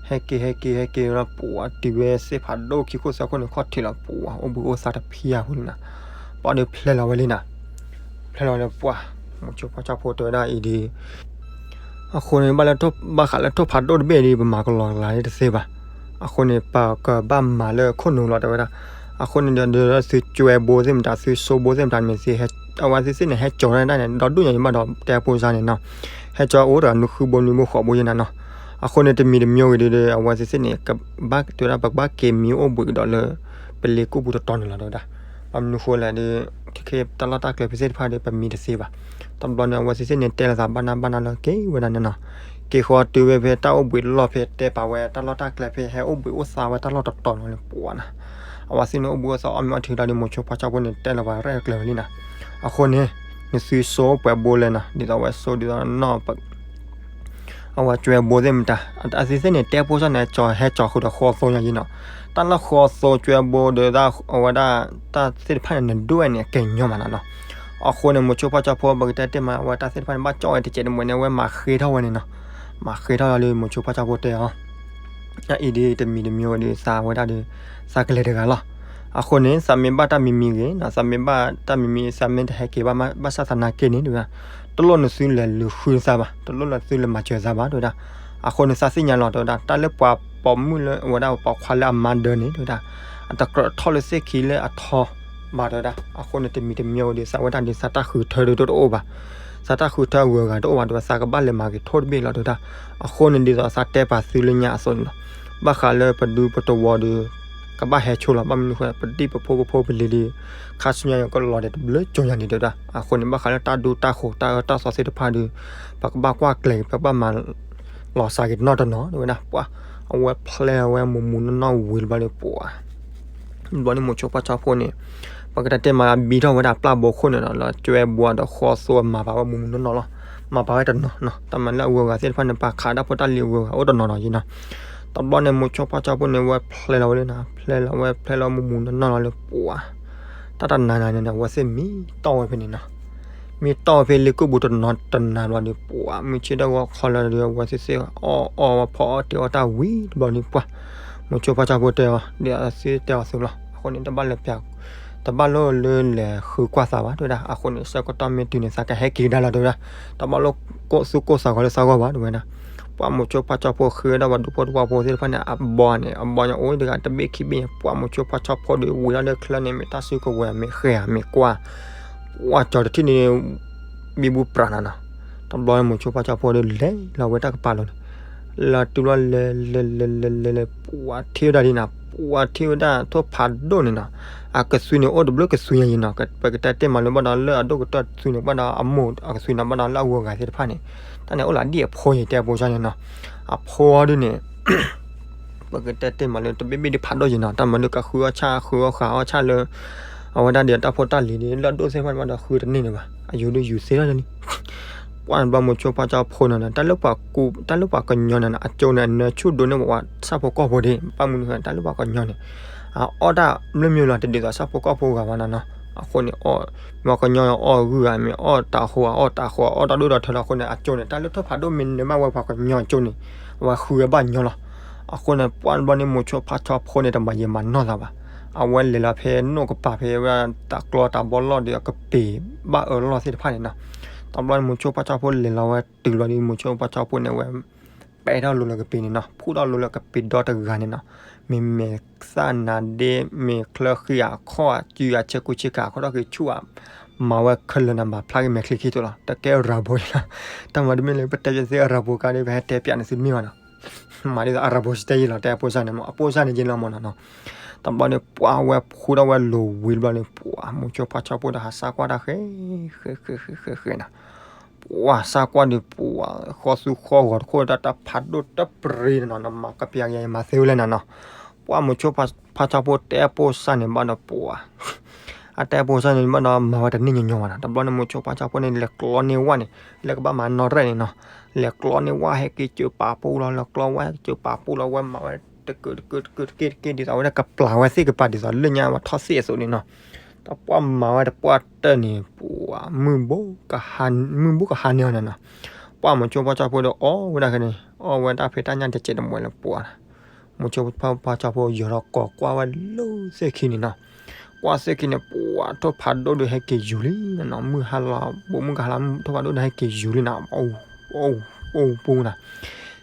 ဟဲက့ၤ ဟဲက့ၤ ဟဲက့ၤလီၤ ပှၤတုၤဝဲသ့ၣ်ဖးဒိၣ်ခံခိၣ်သၢခိၣ်န့ၣ် ခီၣ်ထံးလီၤ ပှၤအိၣ်ဘှံးအိၣ်သါတဖျၢၣ်ဖိလံနီၤ, ပှၤဒီးဖျဲလီၤဝဲလံနီၤ, ဖျဲလီၤလၢပှၤ မိၤဆိဖါဆၣ်ဖိတဲဝဲဒၣ်အံၤဒီး အဃိန့ၣ် ဘၣ်လၢ ဘၣ်ဃးလၢထိၣ်ဖးဒိၣ်တဘ့ၣ်ဒီး ပမၤကလီကလီတသ့ဘၣ်. အဃိန့ၣ် ပကဘၣ်မၤလၢခိၣ်နူာ်လီၤ တဲဝဲဒၣ်. အဃိန့ၣ်ဒီး သုကွဲဘိသ့ၣ်မတၤ သုစိဘိသ့ၣ်မတၤန့ၣ် အဝဲသ့ၣ်သ့ၣ်န့ၣ် ဟဲကၠီၤဒၣ်န့ၣ် ဒီဒူၣ်ညါအံၤဘၣ်ဒီး တဲဖိစါန့ၣ်နီၤ, ဟဲကၠီၤအိၣ်တဂၤနွံဃုဘိနွံဘိဃိးဘိယဲၢ်နၤနီၤ. အဃိန့ၣ် တမံၤတမံၤဝံၤဒီး အဝဲသ့ၣ်သ့ၣ်န့ၣ် ကဘၣ်တဲဝဲဒၣ် ပကဘၣ်က့ၤမံအိၣ်ဘှံးကဒီးလၢ ပလ့ကူၣ်ပူၤတတီၤန့ၣ်လီၤ တဲဝဲဒၣ်. ဘၣ်မနုၤဃိလဲၣ်ဒီး ခဲခဲတၢ်လီၢ်တၢ်ကျဲဖဲသ့ၣ်တဖၣ်ဒီး ပမံတသ့ဘၣ်. တဘျီန့ၣ် အဝဲသ့ၣ်သ့ၣ်န့ၣ် တဲလိာ်သးဘၣ်နၢ်ဘၣ်နၢ်လၢက့ၤဝဲဒၣ်န့ၣ်နီၤ. က့ၤဃီတုၤဝဲဖဲတၢ်အိၣ်ဘှံးလီၢ်ဖဲ တဲပာ်ဝဲတၢ်လီၢ်တၢ်ကျဲဖဲ ဟဲအိၣ်ဘှံးအိၣ်သါဝဲတၢ်လီၢ်တတီၤန့ၣ်လီၤ ပှၤနီၤ. အဝဲသ့ၣ်န့ၣ် အိၣ်ဘှံးအိၣ်သါအီၣ်မ့ၤအီထံဒီး မိၤဆိဖါဆၣ်ဖိန့ၣ် တဲလီၤပှၤရဲၣ်ကျဲၤဝဲလံနီၤ. အဃိန့ၣ် နသုစိပှဲၤဘိလဲၣ်နီၤ, ဒ်သိးဝဲစိဒ်သိးနီၢ် အဝဲကွဲဘိသ့ၣ်မတၤ အသ့ၣ်သ့ၣ်န့ၣ် တဲဖိစၣ်န့ၣ် ကၠီၤဟဲကၠီၤဃုာ်ဒီးဃီသိညါယံနီၤ. တၢ်လၢဃီသိကွဲဘိဒီး အဝဲဒၣ်တၢ်သ့ၣ်တဖၣ်န့ၣ် နဒိၣ်ဝဲန့ၣ် အကညီမးနီၤနီၤ. အဃိန့ၣ် မိၤဆိဖါဆၣ်ဖိ ပကတဲတ့ၢ်မး အဝဲတၢ်သ့ၣ်တဖၣ်န့ၣ် ဘၣ်ကၠီၣ်ဝဲတစဲးတမှဲၤန့ၣ် အဝဲမၤဃ့ထီၣ်ဝဲန့ၣ်နီၤ. မၤဃ့ထီၣ်လီၤဒီး မိၤဆိဖါဆၣ်ဖိတဲအီၤ အအံၤဒီး တမံၤတမံၤဝဲဒီး သးဝဲဒၣ်ဒီး သးကလဲၤတဂၤလီၤ. အဃိန့ၣ် သးမ့ၢ်ဘၣ်တၢ်မံၤမံၤဂ့ၤနီၤ, သးမ့ၢ်ဘၣ်တၢ်မံၤမံၤ သးမ့ၢ်တဟဲက့ၤဘၣ် ဘၣ်ဆၣ်သနာ်က့န့ၣ် တဲဝဲဒၣ်, တလိၣ်နသုလဲၤလူၤဃုသးဘၣ်, တလိၣ်နသုလဲၤမၤစၢၤသးဘၣ် တဲဝဲဒၣ်. အဃိန့ၣ် သးသ့ၣ်ညါလီၤ တဲဝဲဒၣ်, တၢ်လၢပှၤပိာ်မုၣ်လၢ အဝဲဒၣ်ပှၤပိာ်ခွါလၢအမါဒၢန့ၣ် တဲဝဲဒၣ်, အတကြၢးထီၣ်လၢသ့ၣ်ခံလၢအထီဘၣ် တဲဝဲဒၣ်. အဃိန့ၣ် တမံၤတမံၤဝဲဒီး သးဝဲဒၣ်ဒီး သးတၢ်ဃုထၢဒီးတအိၣ်ဘၣ်, သးတၢ်ဃုထၢအဂုၤအဂၤတအိၣ်ဘၣ် တဲဝဲ, သးကဘၣ်လဲၤမၤဂ့ၤထိၣ်တဘ့ၣ်လီၤ တဲဝဲဒၣ်. အဃိန့ၣ် ဒ်သိးသးတဲပာ်သုလၢညါအသိးန့ၣ်လီၤ. ဘၣ်ဃးလၢပဒူပတဝီၤဒီး ကဘၣ်ဟဲဆိလီၤ ဘၣ်မနုၤဃိ ပဒံၣ်ပဖိကဖိပလံၤဒီး ခါဆူညါကလီၤဒီးတဘျုးကၠိညါန့ၣ်တဲဝဲဒၣ်. အဃိန့ၣ် ဘၣ်ဃးလၢတၢ်ဒူတၢ်ဃိၤတၢ်အၢတၢ်သီသ့ၣ်တဖၣ်ဒီး ပကဘၣ်ကွၢ်ကျဲၤ ပကဘၣ်မၤလီၤစှၤက့ၤတနီၢ်တနီၢ် တဲဝဲဒၣ်. ပှၤ အဝဲဖျဲလီၤဝဲမူးမူးနီၢ်နီၢ်ဝံၤတဘျီဒီး ပှၤ တဘျီန့ၣ် မိၤဆိဖါဆၣ်ဖိန့ၣ် ပကတဲတဲမးဘံထီၣ်ဝဲဒၣ်ပျၢ်ဘိခိၣ်န့ၣ်ဒီး လၢကၠွဲဘှါဒီးဃီသိမၤပာ်ဝဲမူးမူးနီၢ်နီၢ်လီၤ. မၤပာ်ဝဲတနီၤနီၤ တၢ်မၤလၢအဂုၤအဂၤသ့ၣ်တဖၣ်န့ၣ် ပာ်ခးဒၣ်ဖိတၢ်လံၤအဂုၤအဂၤအိၣ်တနီၤနီၤယံၤနီၤ. တဘျီန့ၣ် မိၤဆိဖါဆၣ်ဖိန့ၣ်ဝဲဖျဲလီၤဝဲလၢနၤ ဖျဲလီၤဝဲဖျဲလီၤမူးမူးနီၢ်နီၢ်လီၤလၢပှၤ တၢ်တနၤနၤန့ၣ် အဝဲသ့ၣ်မံတီၢ်ဝဲဖဲန့ၣ်နီၤ. မံတီၢ်ဝဲဖဲလ့ၢ်ကိၣ်ပူၤတနီၤတနၤဘျီဒီး ပှၤမုၢ်ဆ့ၣ်ထီၣ်ဂီၤခီလၢဒီး အဝဲသ့ၣ်သ့ၣ်အီၣ်အီၣ်ဝဲဖီအီၣ်တ့ၤအီၣ်တၢ်ဝံၤတဘျီဒီး ပှၤ မိၤဆိဖါဆၣ်ဖိတဲအီၤ ဒ်အသ့တဲအီၤသုလီၤ. အဃိန့ၣ် တဘၣ်လဲၤပျး တဘၣ်လိၣ်လၢလဲၤဃုကွၢ်သးဘၣ် တဲဝဲဒၣ်. အဃိန့ၣ် ဆၢကတီၢ်မ့ၢ်တုၤန့ၣ် သးကဟဲက့ၤကဒါလီၤ တဲဝဲဒၣ်. တဘၣ်လိၣ်ကိၣ်သူၣ်ကိၣ်သးဂီၤလၢသးဂီၢ်ဘၣ် တဲဝဲဒၣ်. ပှၤမိၤဆိဖါဆၣ်ဖိဃ့ဝဲဒၣ်ပှၤဒူဖိတဝၢဖိသ့ၣ်တဖၣ်န့ၣ် အဘီန့ၣ် အဘီန့ၣ်အိၣ်တဂၤတဘ့ၣ်ခံဘ့ၣ်န့ၣ် ပှၤမိၤဆိဖါဆၣ်ဖိဒီးဝံၤလီၤလၢချၢန့ၣ် မ့ၢ်တၢ်စုကဝဲၤ မ့ၢ်ဃဲၤဧါ မ့ၢ်ကွၢ် ပှၤကၠီၤတထံၣ်န့ၣ် ဘံဘူပြးနၤနီၤ. တဘျီမိၤဆိဖါဆၣ်ဖိဒီးလဲၤလီၤဝဲတၢ်ကပၤလီၤန့ၣ် လီၤတုၤလီၤလဲၤလဲၤလဲၤလဲၤလဲၤလဲၤ ပှၤထံၣ်ဝဲဒၣ်ဒ်နၤ ပှၤထံၣ်ဝဲဒၣ်ထိၣ်ဖးဒိၣ်န့ၣ်နီၤ. အကသွံန့ၣ်အိၣ်တဘျုးကသွံညါယံၤနီၤ ပကတဲတ့ၢ်မးလၢဘၣ်ဒီးလၢအဒိၣ်ကတၢၢ်သွံန့ၣ် ဘၣ်ဒီးအမိၢ်အကသွံနီၤ ဘၣ်ဒီးလၢအဂုၤအဂၤသ့ၣ်တဖၣ်န့ၣ် တၢ်န့ၣ်အိၣ်လၢဒ်အဖိယံၤတဲအဖိစၢ်န့ၣ်နီၤ. အဖိဒ်န့ၣ် ပကတဲတ့ၢ်မးလၢတဘ့ၣ်ဘ့ၣ်ဒ်ဖးဒိၣ်ယံၤနီၤ တၢ်မၤဒုးကဃုအီၣ်ဆၣ်ဃုအီၣ်ဃာ်အီၣ်ဆၣ်လၢ အဝဲဒၣ်ဒီးတၢ်ဖိတၢ်လံၤဒီး လၢအဒိၣ်သ့ၣ်တဖၣ်န့ၣ် ဘၣ်ဒီးဃုတန့ၢ်န့ၣ်ဘၣ် အယူၤဒုးယူၤသ့ထီၣ်လံ ပှၤတဘျီမိၤဆိဖါဆၣ်ဖိနီၤ တၢ်လၢပှၤကညီန့ၣ် အကၠိန့ၣ် အနၢဆူၣ်ဒိးန့ၢ်ပှၤဆၣ်ဖိကီၢ်ဖိဒၣ် ဘၣ်မနုၤဃိ တၢ်လၢပှၤကညီန့ၣ် အအီၣ်တၢ်မ့ၢ်မ့ၢ်လီၤ တဒ်သိးဆၣ်ဖိကီၢ်ဖိဂၤဘၣ်နီၤနီၤ. အဃိန့ၣ် မ့ၢ်ကညီအီၣ်ဂုၢ်ဂၤ မ့ၢ်အီၣ်တးဃိ အီၣ်တးဃိ အီၣ်တၢ်ဒိၣ်ဒီးထၢလီၤအဃိန့ၣ် အကၠိန့ၣ် တၢ်လၢထိၣ်ဖးဒိၣ်မ့ၢ်နၢၤဘၣ်ဝဲပှၤကညီအကၠိန့ၣ် အဝဲဃုဝဲဘၣ်ညီလီၤ. အဃိန့ၣ် ပှၤတဘျီန့ၣ် မိၤဆိဖါဆၣ်ဖိန့ၣ် တမၤယံာ်မၤနီၢ်သးဘၣ်. အဝဲလဲၤလီၤဖဲနိၣ်ကပၤဖဲဝဲတၢ်ကျီတၢ်ဘီလီၢ်ဒီးအကပ့ၤဘၣ်အၢလီၢ်သ့ၣ်တဖၣ်န့ၣ်နီၤ. တဘျီန့ၣ် မိၤဆိဖါဆၣ်ဖိလဲၤလီၤဝဲတုၤလီၤဒီး မိၤဆိဖါဆၣ်ဖိန့ၣ်ဝဲ ပဲထီၣ်လိၤလၢကပ့ၤန့ၣ်နီၤ ဖှူထီၣ်လိၤလၢကပ့ၤဒီတဂၤန့ၣ်နီၤ. မ့မ့ၢ်သၣ်နၤဒ့ မ့ၢ်ချၢဃံအခီၣ်အစုအဆ့ကူဆ့ကၤ ခီၣ်ထီၣ်က့ၤဆူၣ်ဧါ မၤဝဲခဲလၢာ်န့ၣ် ဘၣ်ဖျါက့ၤမဲာ်ချံခံတိၤလီၤ တကဲရၤဘိလီၤ. တၢ်မၤတမ့ၢ်လၢပတဲပျးသ့အရၤဘိကါဒီး ပဟဲတဲပျးန့ၣ်သုတမ့ၢ်ဘၣ်နီၤ. မၤဒ်သိးအရၤဘိစတဲယံၤလီၤ တဲအပိၢ်စၢ်န့ၣ်မ့ၢ် အပိၢ်စၢ်န့ၣ်ယံၤလီၤမ့ၢ်နီၤနီၤ. တဘျီန့ၣ် ပှၤဝဲဖှူထီၣ်ဝဲလိၤဝံၤတဘျီန့ၣ် ပှၤမိၤဆိဖါဆၣ်ဖိဒီးဟးစၢ်ကွၢ်တၢ်ဃဲ ဃဲဃဲဃဲဃဲဃဲနီၤ. ပှၤစၢ်ကွၢ်ဒီး ပှၤဃီသူဃီဂီၤတခိၣ်တၢ်တၢ်ဖးဒိၣ်တပရ့ၤနီၤနီၤ မၤကပျးကယၤမၤသ့ဝဲလဲၣ်နီၤနီၤ. ပှၤမိၤဆိဖါဆၣ်ဖိတဲအပိၢ်စၢ်န့ၣ်ဘၣ်ဒီး ပှၤ အတဲအပိၢ်စၢ်န့ၣ်ဘၣ်ဒီး မၤဝဲတန့ၢ်ညီညီဘၣ်နီၤ. တဘျီန့ၣ် မိၤဆိဖါဆၣ်ဖိန့ၣ် လဲၤကျီန့ၢ်ဝၣ်န့ၣ် လၢကဘၣ်မၤနီၣ်ရဲၣ်န့ၣ်နီၤ. လဲၤကျီန့ၢ်ဝၣ်ဟဲက့ၤစၢၤပာ်ပူၣ်လီၤ လဲၤကျီဝၣ်ဟဲက့ၤစၢၤပာ်ပူၣ်လီၤ ဝဲမၤဝဲတကၢးတကၢးတကၢးတက့ၢ်တက့ၢ် ဒ်သိးအဝဲဒၣ်ကပျၢ်ဝဲသ့ၣ်ကပၤ ဒ်သိးလၢညါဝဲထီၣ်သ့ၣ်အသိးန့ၣ်နီၤ. ဒီးပှၤမၤဝဲတပှၢ်တၢၢ်န့ၣ် ပှၤ မုၢ်ဘိကဟါန့ၢ်အီၤန့ၣ်နီၤ. ပှၤမိၤဆိဖါဆၣ်ဖိဒီးအီၣ်ဝဲဒၣ်ခဲန့ၣ် အီၣ်ဝဲတၢ်ဖံးတၢ်ညၣ်တစဲးတမှဲၤလၢပှၤ မိၤဆိဖါဆၣ်ဖိယီၤထီၣ်ကိးကွၢ်ဝဲလၢသ့ၣ်ခံန့ၣ်နီၤ. ကွၢ်သ့ၣ်ခံန့ၣ် ပှၤထိၣ်ဖးဒိၣ်ဒီးဟဲက့ၤယူၤလံနီၤနီၤ. မုၢ်ဟါလီၤ ဘူးမုၢ်ကဟါလီၤ ထိၣ်ဖးဒိၣ်ဒီးဟဲက့ၤယူၤလံနီၤ. အိၣ် အိၣ် အိၣ်ပူၤနီၤ.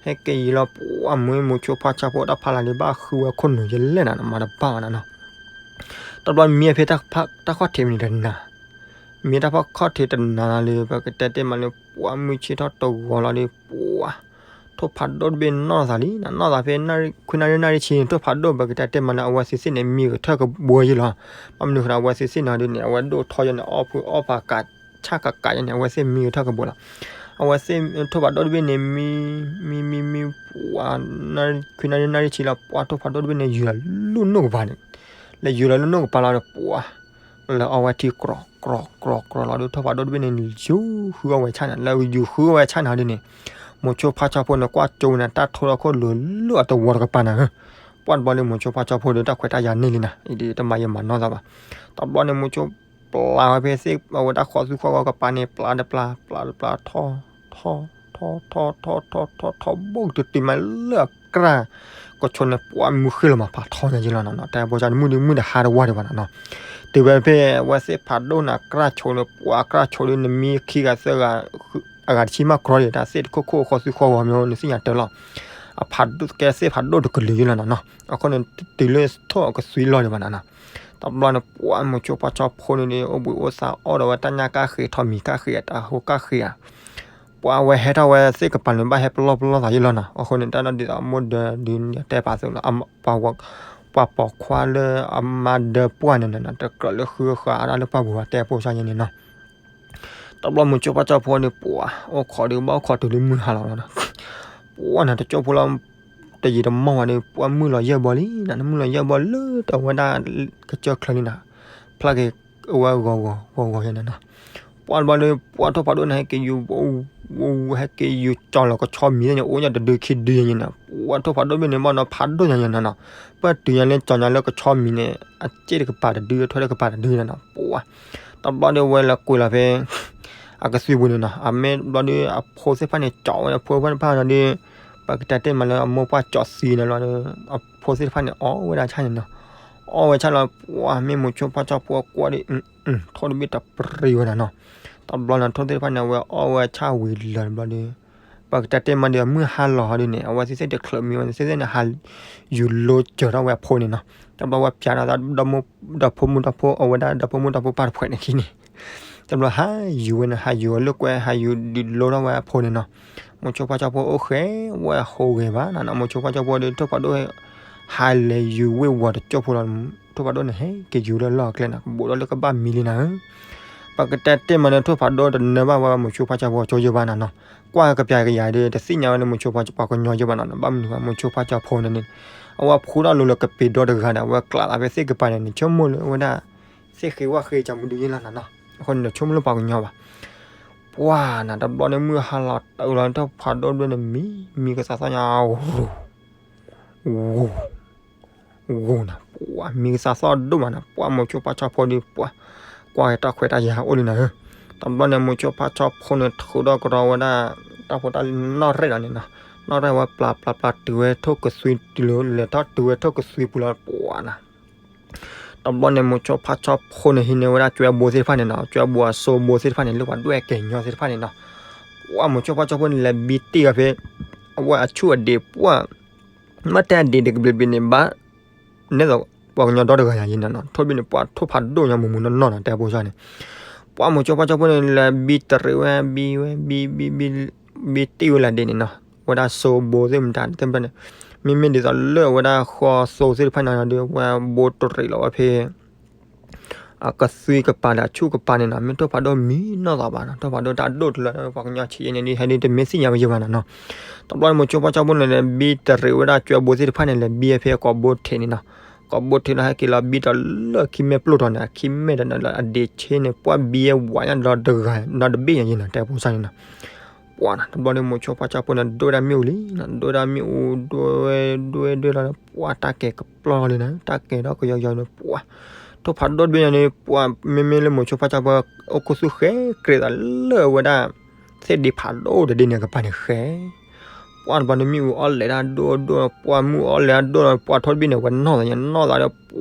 ဟဲက့ၤယံၤလီၤ ပှၤမ့ၢ်မိၤဆိဖါဆၣ်ဖိတၢ်ဖးလၢ်လံ ဘၣ်ဃုဝဲခိၣ်နူာ်ယလဲၣ်နီၤ မၤတဘၣ်ဘၣ်နီၤနီၤ. တဘျီမံဖဲတၢ်ခီၣ်ထံးမနုၤတနၤ မ့ၢ်တၢ်ဖီၣ်ခီၣ်ထံးတနၤလီၤဒီး ပကတဲတ့ၢ်မးလၢ ပှၤမုၢ်ဆ့ၣ်ထီၣ်တဂီၤလီၤဒီး ပှၤ ထိၣ်ဖးဒိၣ်တဘ့ၣ်နီၣ်သးလံနီၤ. နီၣ်သးဖဲခွံနၣ်ရံၣ်နၣ်ရံၣ်ဆံန့ၣ် ထိၣ်ဖးဒိၣ် ပကတဲတ့ၢ်မးလၢ အဝဲသ့ၣ်သ့ၣ်န့ၣ် မံကထၢၣ်ကဘှီယံၤလီၤ. ဘၣ်မနုၤဃိ အဝဲသ့ၣ်သ့ၣ်န့ၣ်ဒ်န့ၣ် အဝဲဒိၣ်ထီယံၤန့ၣ် အီၣ်ဖုးအီၣ်ဖးကး ဆၣ်ကးကးယံၤန့ၣ် အဝဲသ့ၣ်မံကထၢၣ်ကဘှီလီၤ. အဝဲသ့ၣ်ထိၣ်ဖးဒိၣ်တဘ့ၣ်န့ၣ် မံ မံ မံ မံ ပှၤ ခွံနၣ်ရံၣ်နၣ်ရံၣ်ဆံလီၤ ပှၤထိၣ်ဖးဒိၣ်တဘ့ၣ်န့ၣ် ယူၤလီၤလၢနိၣ်ကပၤန့ၣ် လဲၤယူၤလီၤလၢနိၣ်ကပၤလီၤဒီး ပှၤ လဲၤအီၣ်ဝဲထံကြီကြီကြီလီၤဒီး ထိၣ်ဖးဒိၣ်တဘ့ၣ်န့ၣ် ယူၤဃုအီၣ်ဝဲဆၣ်န့ၣ် လၢယူၤဃုအီၣ်ဝဲဆၣ်န့ၣ်ဒ်န့ၣ် မိၤဆိဖါဆၣ်ဖိန့ၣ် ကွၢ်ကၠိဝဲန့ၣ် တၢ်ထိၣ်ထီၣ်ခိၣ်လိၤလၢအတဝီတကပၤန့ၣ် ပှၤတဘျီလၢမိၤဆိဖါဆၣ်ဖိဒီး တၢ်ခွဲးတၢ်ယာ်န့ၢ်လံနီၤ အံၤဒ်တမၤယံာ်မၤနီၢ်သးဘၣ်. တဘျီန့ၣ် မိၤဆိပျၢ်ဝဲဖဲသ့ၣ် အဝဲဒၣ်ဃီသူဃီဂီၤကပၤန့ၣ် ပျၢ်တပျၢ် ပျၢ်တပျၢ် ထီ ထီ ထီ ထီ ထီ ထီ ထီ ထီ ထီ ဘိၣ်ကတၢၢ်တုၤမးလၢအကြၢး ကဆိးန့ၣ် ပှၤမုၢ်ဃ့လီၤမးဖးထီညါယံၤလီၤနီၤနီၤ တၢ်ဘိၣ်စၢ်န့ၣ် မုၢ်ဒုးမုၢ်တဟါတဝၢ်ဒံးဘၣ်နီၤနီၤ တုၤဝဲဖဲအဝဲသ့ၣ်ဖးဒိၣ်န့ၣ် အကြၢးဆိးန့ၣ် ပှၤအကြၢးဆိးဒုး နမံခံဂၤသၢဂၤ အဂၤတဆံမးကြီလံ တၢ်သ့ၣ်တခိၣ်ခိၣ်ဃီသူဃီဂီၤမ့ၢ် နသ့ၣ်ညါတၢ်လီၤ အဖးဒိၣ်ကဲသ့ၣ်ဖးဒိၣ်တကလုာ်ယံၤလီၤနီၤနီၤ အဃိန့ၣ် တုၤလၢထိၣ်အကသွံလီၤဒံးဘၣ်နီၤနီၤ တဘျီန့ၣ် ပှၤမိၤဆိဖါဆၣ်ဖိန့ၣ်ဒီး အိၣ်ဘှံးအိၣ်သါအီၣ်ဒီးဝဲတၢ်ညၣ်ကၣ်ဃ့ ထီၣ်မံၤကၣ်ဃ့ အတၢ်ဟိကၣ်ဃ့ဧါ ပှၤဝဲဟဲထီၣ်ဝဲသ့ၣ်ကပၤန့ၣ် ဘၣ်ဟဲပလီၢ်ပလီၢ်သးယံၤလီၤနီၤ အဃိန့ၣ် တၢ်ဒီးဒ်သိးမိၢ်ဒၢဒုးတဲပာ်သုးလီၤ ပှၤဝဲ ပှၤပိာ်ခွါလၢအမါဒၢပှၢ်န့ၣ်နီၤ တကြၢးလၢဃုဃာ်အါဒၣ်လၢပှၢ်ပူၤဘၣ် တဲဖိဆါယဲန့ၣ်နီၤ. တဘျီမိၤဆိဖါကၠီဖိန့ၣ် ပှၤအိၣ်ခိးဒီး ဘၣ်အိၣ်ခိးတုၤလၢမုၢ်ဟါလီၤနီၤ. ပှၤနၤတကၠိဖိလီၤ တယံာ်တမီၢ်ဝဲဒီး ပှၤမုၢ်လီၤယဲၢ်ဘီလံနၤ, နမုၢ်လီၤယဲၢ်ဘီလၢတဝဲဒၣ်ကစၢၢ်ချၢလံနၤ, ဖျါက့ၤအဝဲဂီၤဂီၤဂီၤဂီၤယဲန့ၣ်နီၤ. ပှၤတဘျီဒီး ပှၤထိၣ်ဖးဒိၣ်န့ၣ် ဟဲက့ၤယူၤ ဟဲက့ၤယူၤကၠီၤလီၤကဆီမံၤန့ၣ် အိၣ်ညါတဒုခံဒုယဲန့ၣ်နီၤ. ပှၤထိၣ်ဖးဒိၣ်ဘ့ၣ်န့ၣ် ဘၣ်နီၤဖးဒိၣ်ညါယဲနီၤနီၤ. ပှၤတုၤညါလၢကၠီၤညါလၢကဆီမံၤန့ၣ် အစ့ၣ်တကပၤတဒု အထွဲတကပၤတဒုနီၤ. ပှၤ တဘျီဒီးဝဲလဲၤကွံာ်လီၤဖဲ အကသွံပူၤန့ၣ်နီၤ. အမ့ၢ်ဘျီဒီးအဖိသ့ၣ်တဖၣ်န့ၣ် ကၠီၤဝဲအဖိသ့ၣ်တဖၣ်ဒီး ပကတဲတ့ၢ်မးလၢအမိၢ်ပှၢ်ကၠီၤသံန့ၣ်လီၤ. အဖိသ့ၣ်တဖၣ်န့ၣ် အီၣ်ဝဲဒၣ်ဆၣ်န့ၣ်နီၤ. အီၣ်ဝဲဆၣ်လီၤ ပှၤမ့ၢ်မိၤဆိဖါကၠီဖိကွၢ်ဒီး ထိၣ်တဘ့ၣ်တပြံဝဲဒၣ်နီၤ. တဘျီန့ၣ် ထိၣ်သ့ၣ်တဖၣ်န့ၣ် အဝဲအီၣ်ဝဲဆၣ်ဝံၤလၢာ်တဘျီဒီး ပကတဲတ့ၢ်မးဒီး အမုၢ်ဟါလီၤဟီဒ်န့ၣ် အဝဲသ့ၣ်သ့ၣ်တချုးမံဝဲ သ့ၣ်သ့ၣ်န့ၣ် ဟးယူၤလိကၢၤထီၣ်ဝဲအဖိန့ၣ်နီၤ. တဘျီဝဲပျးဒီး ဒီဖိမုၣ်ဒီဖိ အဝဲဒၣ်ဒီဖိမုၣ်ဒီဖိပၢ်တဖှဲးန့ၣ်ခံန့ၣ် တဘျီဟးယူၤဝဲန့ၣ် ဟးယူၤအီၤလၢကွဲ ဟးယူၤဒုးလိထီၣ်ဝဲအဖိန့ၣ်နီၤ. မိၤဆိဖါကၠီဖိအိၣ်ဃဲဝဲအဟိဂဲၤဘၣ်နၤနီၤ. မိၤဆိဖါကၠီဖိဒီး ထိၣ်ဖးဒိၣ် ဟးလဲၤယူၤဝ့ၢ်ဝီၤတကၠိဖိလီၤ. ထိၣ်ဖးဒိၣ်န့ၣ် ဟဲက့ၤယူၤလၢလီၢ်အကျဲနၤ ကဘိးဒီးလၢကဘၣ်မံလံနၤဧၢ. ပကတဲတ့ၢ်မးန့ၣ် ထိၣ်ဖးဒိၣ်တနၢဘၣ်ဝဲမိၤဆိဖါကၠီဖိကၠိယဲဘၣ်နၤနီၤ. ကွၢ်ကပျးကယၤဒီး တသ့ၣ်ညါဝဲလၢမိၤဆိဖါကၠီဖိကညီယဲဘၣ်နၤနီၤ. ဘၣ်မနုၤဃိ မိၤဆိဖါကၠီဖိန့ၣ်န့ၣ် အဝဲဖှူထီၣ်လိၤလၢကပ့ၤဒီတဂၤဒီး အဝဲကျးသးဖဲသ့ၣ်ကပၤန့ၣ်န့ၣ် ဆိကမိၣ်လၢအဝဲဒၣ် သ့ၣ်ဃ့ဝၣ်ဃ့ကမူဒုးယဲလီၤနၤနီၤ. အဃိန့ၣ် ဆိကမိၣ်လၢပှၤကညီဘၣ်. ပှၤနၤတဘျီန့ၣ် မုၢ်ဟါလီၤတၢ်အုးလီၤ ထိၣ်ဖးဒိၣ်တဘ့ၣ်န့ၣ် မံ မံကသးသီၣ်ညါ ဂိၤ ဂိၤ ဂိၤနၤ. ပှၤမံကသးသီၣ်ဒိၣ်မးနၤ. ပှၤမိၤဆိဖါကၠီဖိဒီး ပှၤ ကွၢ်က့ၤတၢ်ခွဲးတၢ်ယာ်အိၣ်လံနၤဧၢ. တဘျီန့ၣ် မိၤဆိဖါကၠီဖိန့ၣ် ထုးဒီကရီဝဲဒၣ် တၢ်ဖိတၢ်လံၤနီၣ်ရဲၣ်ဒီးန့ၣ်နီၤ. နီၣ်ရဲၣ်ဝဲပျးပျးပျးတုၤဝဲထိၣ်ကသွံတုၤလီၤ လဲၤထီၣ်တုၤဝဲထိၣ်ကသွံပူၤလီၤ ပှၤနၤ. တဘျီန့ၣ် မိၤဆိဖါကၠီဖိန့ၣ် ဟံးန့ၢ်ဝဲဒၣ်ကွဲဘိသ့ၣ်တဖၣ်န့ၣ်နီၤ. ကွဲဘိအစိဘိသ့ၣ်တဖၣ်န့ၣ် လၢပှၤဒွဲၣ်ကဲၤညီသ့ၣ်တဖၣ်န့ၣ်နီၤ. ပှၤမိၤဆိဖါကၠီဖိန့ၣ် လဲၤဘံတ့ၢ်အီၤဖဲ အဝဲအဆူၣ်အဒံး ပှၤ မ့ၢ်တဲအဒံးတကဘျံးဘျံးန့ၣ် ဘၣ် နဲသိးပှၤကညီဒီတဂၤညါယဲန့ၣ်နီၤ. ထိၣ်တဘ့ၣ်န့ၣ် ပှၤထိၣ်ဖးဒိၣ်ညါမူးမူးနီၢ်နီၢ်နီၤ တဲဖိဆါန့ၣ်. ပှၤမိၤဆိဖါကၠီဖိန့ၣ် လဲၤဘံတရံးဝဲ ဘံဝဲ ဘံ ဘံ ဘံ ဘံတ့ၢ်ဝဲလၢဒံးန့ၣ်နီၤ. ဝဲဒၣ်စိဘိသ့ၣ်မတၤသ့ၣ်တဖၣ်န့ၣ် မ့မ့ၢ်ဒ်သိးလၢအဝဲဒၣ်ဃီသိသ့ၣ်တဖၣ်န့ၣ်ဒီး ဝဲဘိတရံးလီၤဝဲဖဲ အကသွံကပၤဒီးအဆူၣ်ကပၤန့ၣ်နီၤ. မ့ၢ်ထိၣ်ဖးဒိၣ်မံနီၢ်သးဘၣ်နီၤ. ထိၣ်ဖးဒိၣ်တၢ်ဒိၣ်တလၢ ပှၤကညီဆံးယဲန့ၣ် ဟဲဒ်တမ့ၢ်သ့ၣ်ညါဝဲယဲဘၣ်နၤနီၤ. တဘျီန့ၣ် မိၤဆိဖါကၠီဖိန့ၣ် လဲၤဘံတရံးဝဲဒၣ်ကွဲဘိသ့ၣ်တဖၣ်န့ၣ် လဲၤဘံဖဲကိးဘိထံးန့ၣ်နီၤ. ကိးဘိထံးလီၤ ဟဲက့ၤလီၤဘံဒီးလၢခံမဲာ်ပျိၢ်တီၤန့ၣ် အခံမဲာ်ဒီးလၢအဒံးဆ့န့ၣ် ပှၤဘံဝဲဝးညါဒီတဂၤ ဒီတဘ့ၣ်ညါယဲနီၤ တဲဖိဆါန့ၣ်နီၤ. ပှၤနၤ တဘျီန့ၣ် မိၤဆိဖါကၠီဖိန့ၣ် ဒိၣ်ဝဲဒၣ်မ့ၣ်အူလံနီၤ. ဒိၣ်ဝဲဒၣ်မ့ၣ်အူ ဒိၣ်ဝဲဒိၣ်ဝဲဒိၣ်လီၤ ပှၤတၢ်ကဲၤကပျီလီၤလံနၤ. တၢ်ကဲၤထီၣ်ကယီကယီန့ၣ် ပှၤ ထိၣ်ဖးဒိၣ်တဘ့ၣ်ညါန့ၣ် ပှၤမ့မ့ၢ်လၢမိၤဆိဖါကၠီဖိ အိၣ်ခူသူၣ်ဃဲကြဲးသးလၢအဝဲဒၣ် သ့ၣ်ဒံးဖးဒိၣ်တဒ့န့ၣ် ကပၤန့ၣ်ဃဲ ပှၤတဘျီန့ၣ် မ့ၣ်အူအီၣ်လဲၤတၢ်ဒိၣ်ဒိၣ် ပှၤမ့ၣ်အူအီၣ်လဲၤတၢ်ဒိၣ်ဒီး ပှၤထိၣ်တဘ့ၣ်န့ၣ် ဝဲနီၢ်သးညါနီၢ်သးဒီး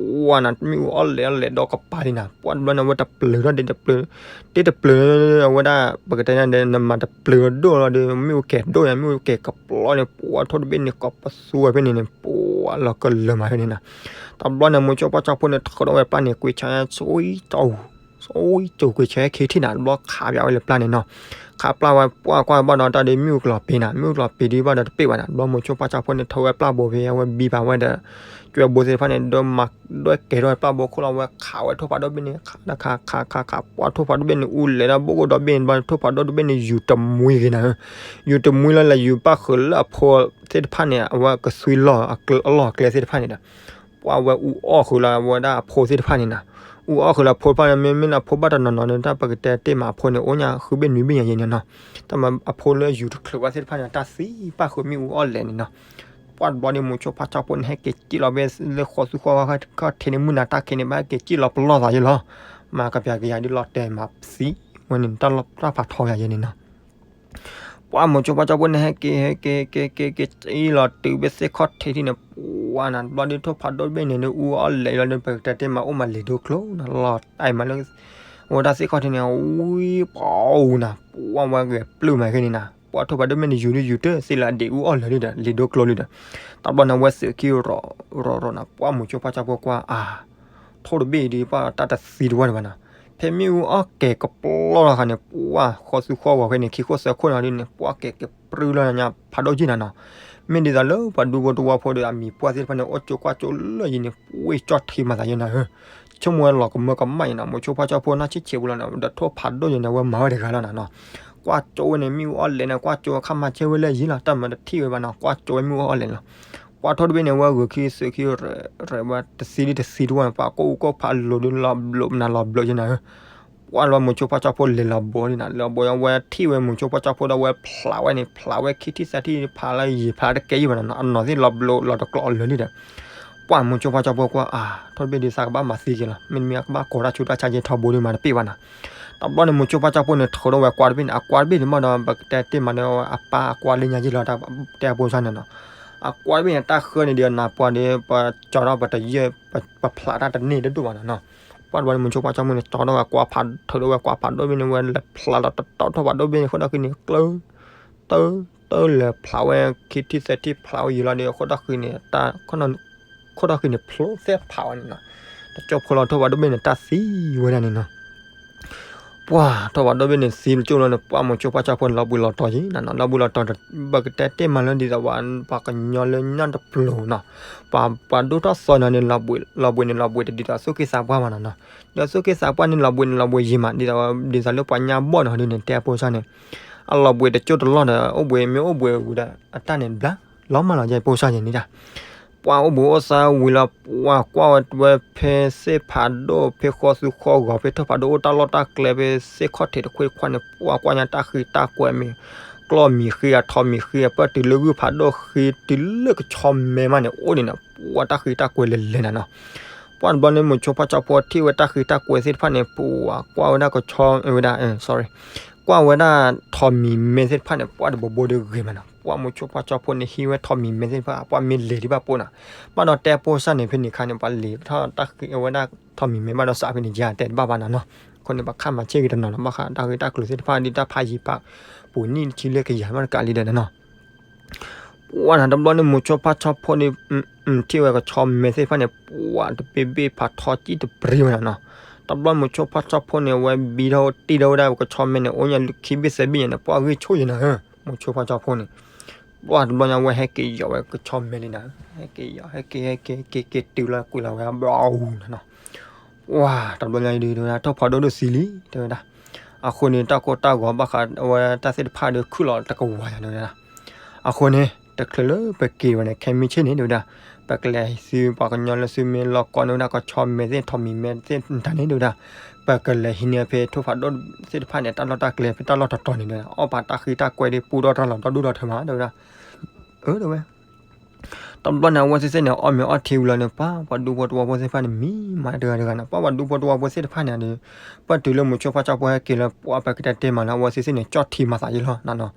ပှၤနၤ မ့ၣ်အူအီၣ်လဲၤအီၣ်လဲၤဒီးကပၤလံနၤ. ပှၤတဘျီန့ၣ် အဝဲတပျုၤထီၣ်ဒ်တပျုၤ ဒ်တပျုၤ အဝဲဒၣ် ပကတဲညါဒီး နမၤတပျုၤဒိၣ်လီၤဒီး မ့ၣ်အူကဲၤဒိၣ်ညါ မ့ၣ်အူကဲၤကပျီန့ၣ် ပှၤထိၣ်တဘ့ၣ်န့ၣ် ကိးပသူဝဲဖဲန့ၣ်န့ၣ် ပှၤလီၤကလၢာ်မးဖဲန့ၣ်နၤ. တဘျီန့ၣ် မိၤဆိဖါကၠီဖိန့ၣ် ထုးထီၣ်ဝဲပျၢ်န့ၣ် ကွံာ်ဆါ ဆိကၠိ ကွံာ်ဆါခံထံၣ်နၤ တဘျီခးပၠးဝဲလၢပျၢ်န့ၣ်နီၤ. ခးပျၢ်ဝဲ ပှၤကွၢ်ဘၣ်ဒီးတၢ်ဒီးမ့ၣ်အူကလီၤပံၤနၤ မ့ၣ်အူကလီၤပံၤဒ်ဘၣ်ဒီးတပ့ၢ်ဘၣ်နၤ. တဘျီမိၤဆိဖါကၠီဖိန့ၣ် ထုးဝဲပျၢ်ဘိဖဲအဝဲဘံပာ်ဝဲဒီး ကွဲဘိသ့ၣ်တဖၣ်န့ၣ် ဒိးမၤဒွဲၣ်ကဲၤထီၣ်ဝဲပျၢ်ဘိခိၣ်လီၤ ဝဲခးဝဲထိၣ်ဖးဒိၣ်တဘ့ၣ်န့ၣ် ခးခးခးခး ပှၤထိၣ်ဖးဒိၣ်တဘ့ၣ်န့ၣ် အူလဲၤဒၣ်ဘိၣ်ကိၣ်ဒီဘ့ၣ်န့ၣ် ဘျီထိၣ်ဖးဒိၣ်တဘ့ၣ်န့ၣ် ယူၤတမှံဂ့ၤနၤဧၢ. ယူၤတမှံလီၤ လဲၤယူၤပၣ်ဃုာ်လၢအဖိသ့ၣ်တဖၣ်န့ၣ် အဝဲကသွံလီၢ်အလီၢ်အကျဲသ့ၣ်တဖၣ်န့ၣ်ဒီး ပှၤဝဲအူအီၣ်ဃုာ်လီၤအဝဲဒၣ်အဖိသ့ၣ်တဖၣ်န့ၣ်နၤ. အူအီၣ်ဃုာ်လီၤအဖိတဖၣ်န့ၣ် မ့မ့ၢ်လၢအဖိဘၣ်တနီၤနီၤန့ၣ် တၢ်ပကတဲတ့ၢ်မးအဖိန့ၣ် အိၣ်ညါဃုဘ့ၣ်နွံဘ့ၣ်ညါယဲန့ၣ်နီၤ. တၢ်မၤအဖိလၢယူၤတချုးဘၣ်သ့ၣ်တဖၣ်န့ၣ် တၢ်သံပၣ်ဃုာ်မ့ၣ်အူအီၣ်လဲၤန့ၣ်နီၤ. ပှၤတဘျီန့ၣ် မိၤဆိဖါကၠီဖိန့ၣ် ဟဲက့ၤစံၣ်လီၤဖဲလၢဃီသူဃီခီၣ်ထံးန့ၣ် မုၢ်နၤတၢ်ခံးန့ၣ် ဘၣ်ဟဲက့ၤစံၣ်လီၤပလီၢ်သးယဲလီၤ. မၤကပျးကယၤဒ်လီၤတဲာ်မးသံဝဲန့ၣ် တၢ်လီၢ်တၢ်ဖးထီယၤယဲန့ၣ်နီၤ. ပှၤမိၤဆိဖါကၠီဖိန့ၣ် ဟဲက့ၤ ဟဲက့ၤ က့ၤ က့ၤ က့ၤ က့ၤ စံၣ်လီၤတုၤဖဲသ့ၣ်ခီၣ်ထံးထံးန့ၣ် ပှၤနၤ တဘျီဒ်ထိၣ်ဖးဒိၣ်တဘ့ၣ်န့ၣ် ဒ်အူအီၣ်လဲၤလီၤဒ် ပကတဲတ့ၢ်မးအိၣ်မးလံာ်ဒိကျိၤနၤ လီၤတဲာ်မးလၢ အဝဲဒၣ်သ့ၣ်ခီၣ်ထံးန့ၣ် ဝံၤပီၤအူနၤ ပှၤဝဲဂဲၤပျုၢ်မးခဲန့ၣ်နၤ ပှၤထိၣ်ဖးဒိၣ်တဘ့ၣ်န့ၣ် ယူၤဒ်ယူၤတၢ်သ့ၣ်လၢအဒံးအူအီၣ်လဲၤလံဒီး လံာ်ဒိကျိၤလံဒီး တဘျီန့ၣ် အဝဲသုးခံရီၤရီၤရီၤနၤ ပှၤမိၤဆိဖါကၠီဖိကွၢ်အါ ထိၣ်တဘ့ၣ်အံၤဒ်ပှၤတၢ်တသံတဝၢ်တဘၣ်နၤ ဖဲမ့ၣ်အူအီၣ်ကဲၤကပျီလီၤခါန့ၣ် ပှၢ်ဃီသူဃီဂီၤဖဲန့ၣ် ခံခိၣ်သၢခိၣ်န့ၣ်ဒ်န့ၣ် ပှၢ်ကဲၤကပြုၢ်လီၤညါဖးဒိၣ်ကံၢ်နၤနီၤ. မ့ၢ်ဒ်သိးလၢပှၤဒူဖိတဝီဖိဒီး အမံၤပှၢ်သ့ၣ်တဖၣ်န့ၣ် အိၣ်ကၠိကွၢ်ကၠိလၢယံၤန့ၣ် ပှ့ၤကၠီၣ်ထံမၤသးယဲနၤဧၢ, ဆိကမိၣ်ဝဲလီၤကမၢကမၣ်ယဲနၤ, မိၤဆိဖါဆၣ်ဖိနီၢ်ဆံးဆံးပူၤလီၤန့ၣ် ဒီးထိၣ်ဖးဒိၣ်ယဲန့ၣ် အဝဲမၤဝဲတဂၤလီၤနၤနီၤ. ကွၢ်ကၠိဝဲန့ၣ် မ့ၣ်အူအီၣ်လဲၣ်န့ၣ် ကွၢ်ကၠိဝဲခါမၤဆၢဝဲလၢယံၤလီၤ တၢ်မၤတထံၣ်ဝဲဘၣ်နီၤ, ကွၢ်ကၠိဝဲမ့ၣ်အူအီၣ်လဲၣ်န့ၣ်လီၤ. ကွၢ်ထိၣ်တဘ့ၣ်န့ၣ် အဝဲဂုာ်ခံသုးခံ ရဲၣ်ဝဲတသံဒ်တသံတဝဲန့ၣ် ပှၤကိၣ်အူကိၣ်ဖးလိၤဒ်လီၤဘျိးမနၤလီၤဘျိးယဲနၤဧၢ. ပှၢ်လီၤမိၤဆိဖါဆၣ်ဖိလဲၤလီၤဘိဒ်နၤ လဲၤလီၤဘိ အဝဲထံၣ်ဝဲမိၤဆိဖါဆၣ်ဖိဒီး အဝဲဖျးဝဲန့ၣ် ဖျးဝဲခံထံၣ်သၢထံၣ်ဖးလၢယံၤဖးတကဲယံၤဘၣ်နၤနီၤ, အနီၢ်သ့ၣ်လီၤဘျိးလီၤတကျိးအလၢာ်လံဒီး ပှၢ်မိၤဆိဖါဆၣ်ဖိကွၢ် အါ ထိၣ်တဘ့ၣ်ဒ်သးကဘၣ်မၤသံက့ၤလီၤ, မ့တမ့ၢ်အကဘၣ်ကိးတၢ်ဆူးတၢ်ဆါက့ၤထီဘိဒ်မၤတပ့ၢ်ဘၣ်နၤ. တဘျီန့ၣ် မိၤဆိဖါဆၣ်ဖိန့ၣ် ထုးထီၣ်ဝဲကွၢ်တဘ့ၣ်န့ၣ် အကွၢ်တဘ့ၣ်န့ၣ်မ့ၢ်ဒီး ပကတဲတ့ၢ်မးဒီး အပၢ်အကွၢ်လၢညါယံၤလီၤ တဲအဖိဆၣ်န့ၣ်နီၤ. အကွၢ်တဘ့ၣ်န့ၣ် တၢ်ဃၢန့ၣ်ဒီးနၤပှၤဒီး ပကၠီထီၣ်ပတယဲၢ် ပဖျးတၢ်တန့ၢ်တဒိၣ်ဘၣ်နၤနီၤ. ပှၢ်တဘျီန့ၣ်မိၤဆိဖါဆၣ်ဖိန့ၣ် ကၠီထီၣ်ဝဲကွၢ်ဖး ထုးထီၣ်ဝဲကွၢ်ဖးဒိၣ်တဘ့ၣ်န့ၣ် ဝဲလဲၤဖျးလီၤတတီထိၣ်ဖးဒိၣ်တဘ့ၣ်န့ၣ် ဃိၣ်ဒီၣ်ဃံန့ၣ် ကျၢ တၢ တၢလဲၤဖျးဝဲခံထံၣ်သၢထံၣ်ဖျးဝဲယံၤလီၤဒီး ဃိၣ်ဒီၣ်ဃံန့ၣ် ဃိၣ်ဒီၣ်ဃံန့ၣ်ဖျိသဲဖးဝဲန့ၣ်နီၤ. တကၠိဖိလီၤထိၣ်ဖးဒိၣ်တဘ့ၣ်န့ၣ် တၢ်သံဝဲဒၣ်န့ၣ်နီၤ. ပှၢ်ထိၣ်ဖးဒိၣ်တဘ့ၣ်န့ၣ်သံလီၤကၠိလီၤန့ၣ် ပှၢ်မိၤဆိဖါဆၣ်ဖိန့ၣ်လီၤဘှံးလီၤတီၤယံၤနၤနီၤ, လီၤဘှံးလီၤတီၤ ပကတဲတ့ၢ်မးလၢဒ်သိးပှၤကညီလၢညါတပျိၤနီၤ, ပှၤဒိၣ်ထီၣ်သီန့ၣ် လီၤဘှံးန့ၣ်လီၤဘှံးတဒ်သိးသူၣ်က့သးပှၢ်မးနၤနီၤ, ဒီးသူၣ်က့သးပှၢ်န့ၣ် လီၤဘှံးန့ၣ်လီၤဘှံးယံၤမး ဒ်သိး ဒ်သိးလၢပှၤညါဘီၣ်န့ၣ်ဟီဒ်န့ၣ် တဲဖိဆၣ်န့ၣ် အလီၤဘှံးတကၠိတလီၢ်ဒီး အိၣ်ဘှံးမ့ၢ်အိၣ်ဘှံးဝံၤဒီး အတၢ်န့ၣ်ဘျါ လီၤမၢ်လီၤယဲဖိဆၣ်ယဲန့ၣ်ဒၣ် ပှၢ်အိၣ်ဘှံးအိၣ်သါဝံၤလီၤ ပှၢ်ကွၢ်ဝဲဖဲသ့ၣ်ဖးဒိၣ် ဖဲဃီသူဃီဂီၤ ဖဲထိၣ်ဖးဒိၣ်အိၣ်တၢ်လီၢ်တၢ်ကျဲ ဖဲသ့ၣ်ခီၣ်ထံးတခွ့တခွါန့ၣ် ပှၢ်ကွၢ်ညါတၢ်ဃံတၢ်ကွဲမ့ၢ် ကျီၢ်မံၤဃံဧါ ထိးမံၤဃံဧါ ပၢၢ်တုၤလၢဂုၢ်ဖးဒိၣ်ဃံတုၤလၢကဆီမဲမးန့ၣ် အိၣ်ဒံးန့ၣ် ပှၢ်တၢ်ဃံတၢ်ကွဲလဲၤလဲၤနၤနီၤ. ပှၢ်တဘျီန့ၣ် မိၤဆိဖါဆၣ်ဖိထံၣ်ဝဲတၢ်ဃံတၢ်ကွဲသ့ၣ်တဖၣ်န့ၣ် ပှၢ်ကွၢ်ဝဲဒၣ်ကဆီဝဲဒၣ် sorry ကွၢ်ဝဲဒၣ်ထိးမံၤမဲသ့ၣ်တဖၣ်န့ၣ် ပှၢ်တဘိဘိဒီးဂ့ၤမးနီၤ. ပှၢ်မိၤဆိဖါဆၣ်ဖိန့ၣ် ဟံးဝဲထိးမံၤမဲသ့ၣ်တဖၣ် ပှၢ်မ့ၢ်လဲၤဒံးဘၣ်ပိၢ်နၤ ဘၣ်ဒီးတဲဖိဆၣ်န့ၣ် ဖဲန့ၣ်ခါန့ၣ် ပှၤလဲၤထီၣ်တၢ်ဃံဝဲဒၣ်ထိးမံၤမဲဘၣ်ဒီးစးဖဲန့ၣ် ယတဲတဘၣ်ဘၣ်နၤနီၤ. အဃိန့ၣ် ပှၤခါမၤဆ့ၣ်ဂ့ၤတနီၤနီၤ ဘၣ်ဃးတၢ်ဂ့ၢ်တၢ်ကျိၤသ့ၣ်တဖၣ် ဒ်တၢ်ဖးယံၤဖး ပူၤနံၣ်တဆံလၢကယၤမးတကးလံဒီးနၤနီၤ. ပှၢ်နၤတဘျီန့ၣ် မိၤဆိဖါဆၣ်ဖိန့ၣ် ထံၣ်ဝဲကဆီမဲသ့ၣ်တဖၣ်န့ၣ် ပှၢ်တဘ့ၣ်ဘ့ၣ်ဖးထီကံၣ်တပရံဝဲနၤနီၤ. တဘျီမိၤဆိဖါဆၣ်ဖိန့ၣ် အဝဲဘံထီၣ်တံၢ်ထီၣ်ဝဲဒၣ်ကဆီမဲန့ၣ် အိၣ်ညါခံဘ့ၣ်သၢဘ့ၣ်ညါန့ၣ် ပှၢ်ဂံၢ်ဆိၣ်ယဲနၤဧၢ မိၤဆိဖါဆၣ်ဖိန့ၣ် ပှၢ်တဘျီညါ အဝဲဟဲက့ၤယီၤဝဲကဆီမဲလံနၤဧၢ, ဟဲက့ၤယီၤ ဟဲက့ၤ ဟဲက့ၤ ဟဲက့ၤ က့ၤတုၤလီၤကွံာ်လီၤဝဲ ဘျီအူနၤနီၤ. ပှၢ်တဘျီညါအံၤဒုး တဲဝဲဒၣ် ထိၣ်ဖးဒိၣ်ဒိၣ်သံလံ တဲဝဲဒၣ်. အဃိန့ၣ် တၢ်ကိၢ်တၢ်ဂီၤဘၣ်ဃးဝဲတၢ်သ့ၣ်တဖၣ်ဒီး ခုၣ်လီၤတကဝီၤယၤ တဲဝဲဒၣ်. အဃိန့ၣ် တချုးလၢပက့ၤဝဲန့ၣ် ခဲမုၢ်ဆ့ၣ်န့ၣ် တဲဝဲဒၣ်, ပကလဲၤသုပှၤကညီလၢသုမ့ၢ်လီၢ်ကီၢ်န့ၣ်ဝဲဒၣ် ကဆီမဲသ့ၣ် ထိးမံၤမဲသ့ၣ်တၢ်န့ၣ် တဲဝဲဒၣ်, ပကလဲၤဟံးန့ၢ်ဖဲထိၣ်ဖးဒိၣ်သ့ၣ်တဖၣ်န့ၣ် တၢ်လီၢ်တၢ်ကျဲ ဖဲတၢ်လီၢ်တတီၤန့ၣ် တဲဝဲဒၣ်, အီၣ်ပာ်တၢ်ဃံတၢ်ကွဲဒီး ပူထီၣ်တၢ်လီၢ်ဒီဒူၣ်ဒီထၢမး တဲဝဲဒၣ်. အၢ တဲဝဲ တဘျီန့ၣ် အဝဲသ့ၣ်သ့ၣ်န့ၣ် အီၣ်မ့ၤအီထံဝံၤလီၤန့ၣ် ပှၤပှၤဒူဖိတဝီဖိသ့ၣ်တဖၣ်န့ၣ် မံမၤတဂၤတဂၤန့ၣ် ပှၤပှၤဒူဖိတဝီဖိသ့ၣ်တဖၣ်န့ၣ်ဒီး ပၢၢ်တုၤလၢမိၤဆိဖါဆၣ်ဖိဟဲက့ၤလၢ ပှၤပကတဲတဲမးလၢ အဝဲသ့ၣ်သ့ၣ်န့ၣ် ကၠီၣ်ထံမၤသးယဲလီၤနနီၤ.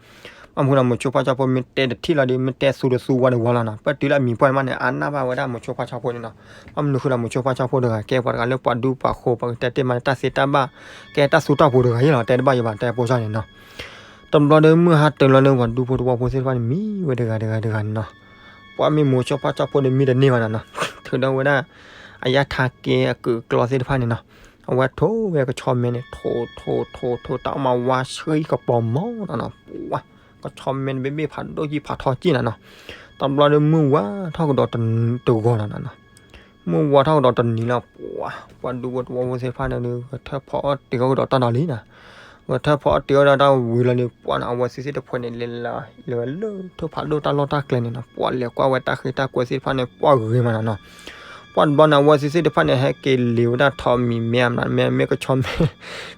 ဘၣ်မနုၤဃိလၢမိၤဆိဖါဆၣ်ဖိမ့ၢ်တဲတထံၣ်လီၤဒီး မ့ၢ်တဲသူတသူဝါတဝါလီၤနီၤ. ပၢၢ်တုၤလၢအမံၤပှၢ်န့ၣ်မးန့ၣ် အနၢ်ဘၣ်ဝဲဒၣ်မိၤဆိဖါဆၣ်ဖိန့ၣ်နီၤ. ဘၣ်မနုၤဃိလၢမိၤဆိဖါဆၣ်ဖိတဂၤ ကဲပှၤတဂၤလၢပှၤဒူပှၤဃိၤ ပကတဲတဲမး တၢ်သ့တၢ်ဘၣ် ကဲတၢ်သူတၢ်ပူၤတဂၤယဲလီၤ တဲတဘၣ်ယဘၣ် တဲဖိဆၣ်န့ၣ်နီၤ. တဘျီဒီးမုၢ်ဟါတၢၤလီၤန့ၣ် ပှၤဒူဖိတဝီဖိသ့ၣ်တဖၣ်န့ၣ် မံဝဲတဂၤတဂၤတဂၤန့ၣ်နီၤ. ပှၤမ့ၢ်မိၤဆိဖါဆၣ်ဖိဒီးမံတန့ၢ်ဘၣ်နနီၤ. ထုးဒီးဝဲဒၣ် အယၣ်ထါက့အကုးကျီသ့ၣ်တဖၣ်န့ၣ်နီၤ. အဝဲထိးဝဲကဆီမဲန့ၣ် ထိးထိးထိးထိး တၢ်အီၣ်မးဝါဆှံကပီၤမီၤနနီၤ. ပှၤ ကဆီမဲန့ၣ် ဘ့ၣ်ဘ့ၣ်ဖးဒိၣ်ကံၢ်ဖးထီကံၢ်နနီၤ. တဘျီဒီးမုၢ်ဝါထီၣ်ကဒီးတဂီၤနနီၤ. မုၢ်ဝါထီၣ်ကဒီးတနံၤလီၤ ပှၤ ပှၤဒူဖိတဝီဖိသ့ၣ်တဖၣ်န့ၣ်ဒီး ဂဲၤထၢၣ်ဖီအီၣ်တ့ၤအီၣ်ကဒီးတၢ်ဒီးလံနီၤ. ဂဲၤထၢၣ်ဖီအီၣ်တ့ၤအီၣ်ဒီးတၢ်ဝံၤလီၤန့ၣ် ပှၤန့ၣ် အဝဲသ့ၣ်သ့ၣ်တဖုန့ၣ် လဲၤလၢ လဲၤဝဲလၢထိၣ်ဖးဒိၣ်တၢ်လီၢ်တၢ်ကျဲန့ၣ်နီၤ. ပှၤလဲၤကွၢ်ဝဲတၢ်ဃံတၢ်ကွဲသ့ၣ်တဖၣ်န့ၣ် ပှၤဂ့ၤမးနနီၤ. ပှၢ်တဘျီန့ၣ် အဝဲသ့ၣ်သ့ၣ်တဖၣ်န့ၣ် ဟဲက့ၤလ့ၤဝဲဒၣ်ထိးမံၤမဲ မ့မ့ၢ်ကဆီမဲ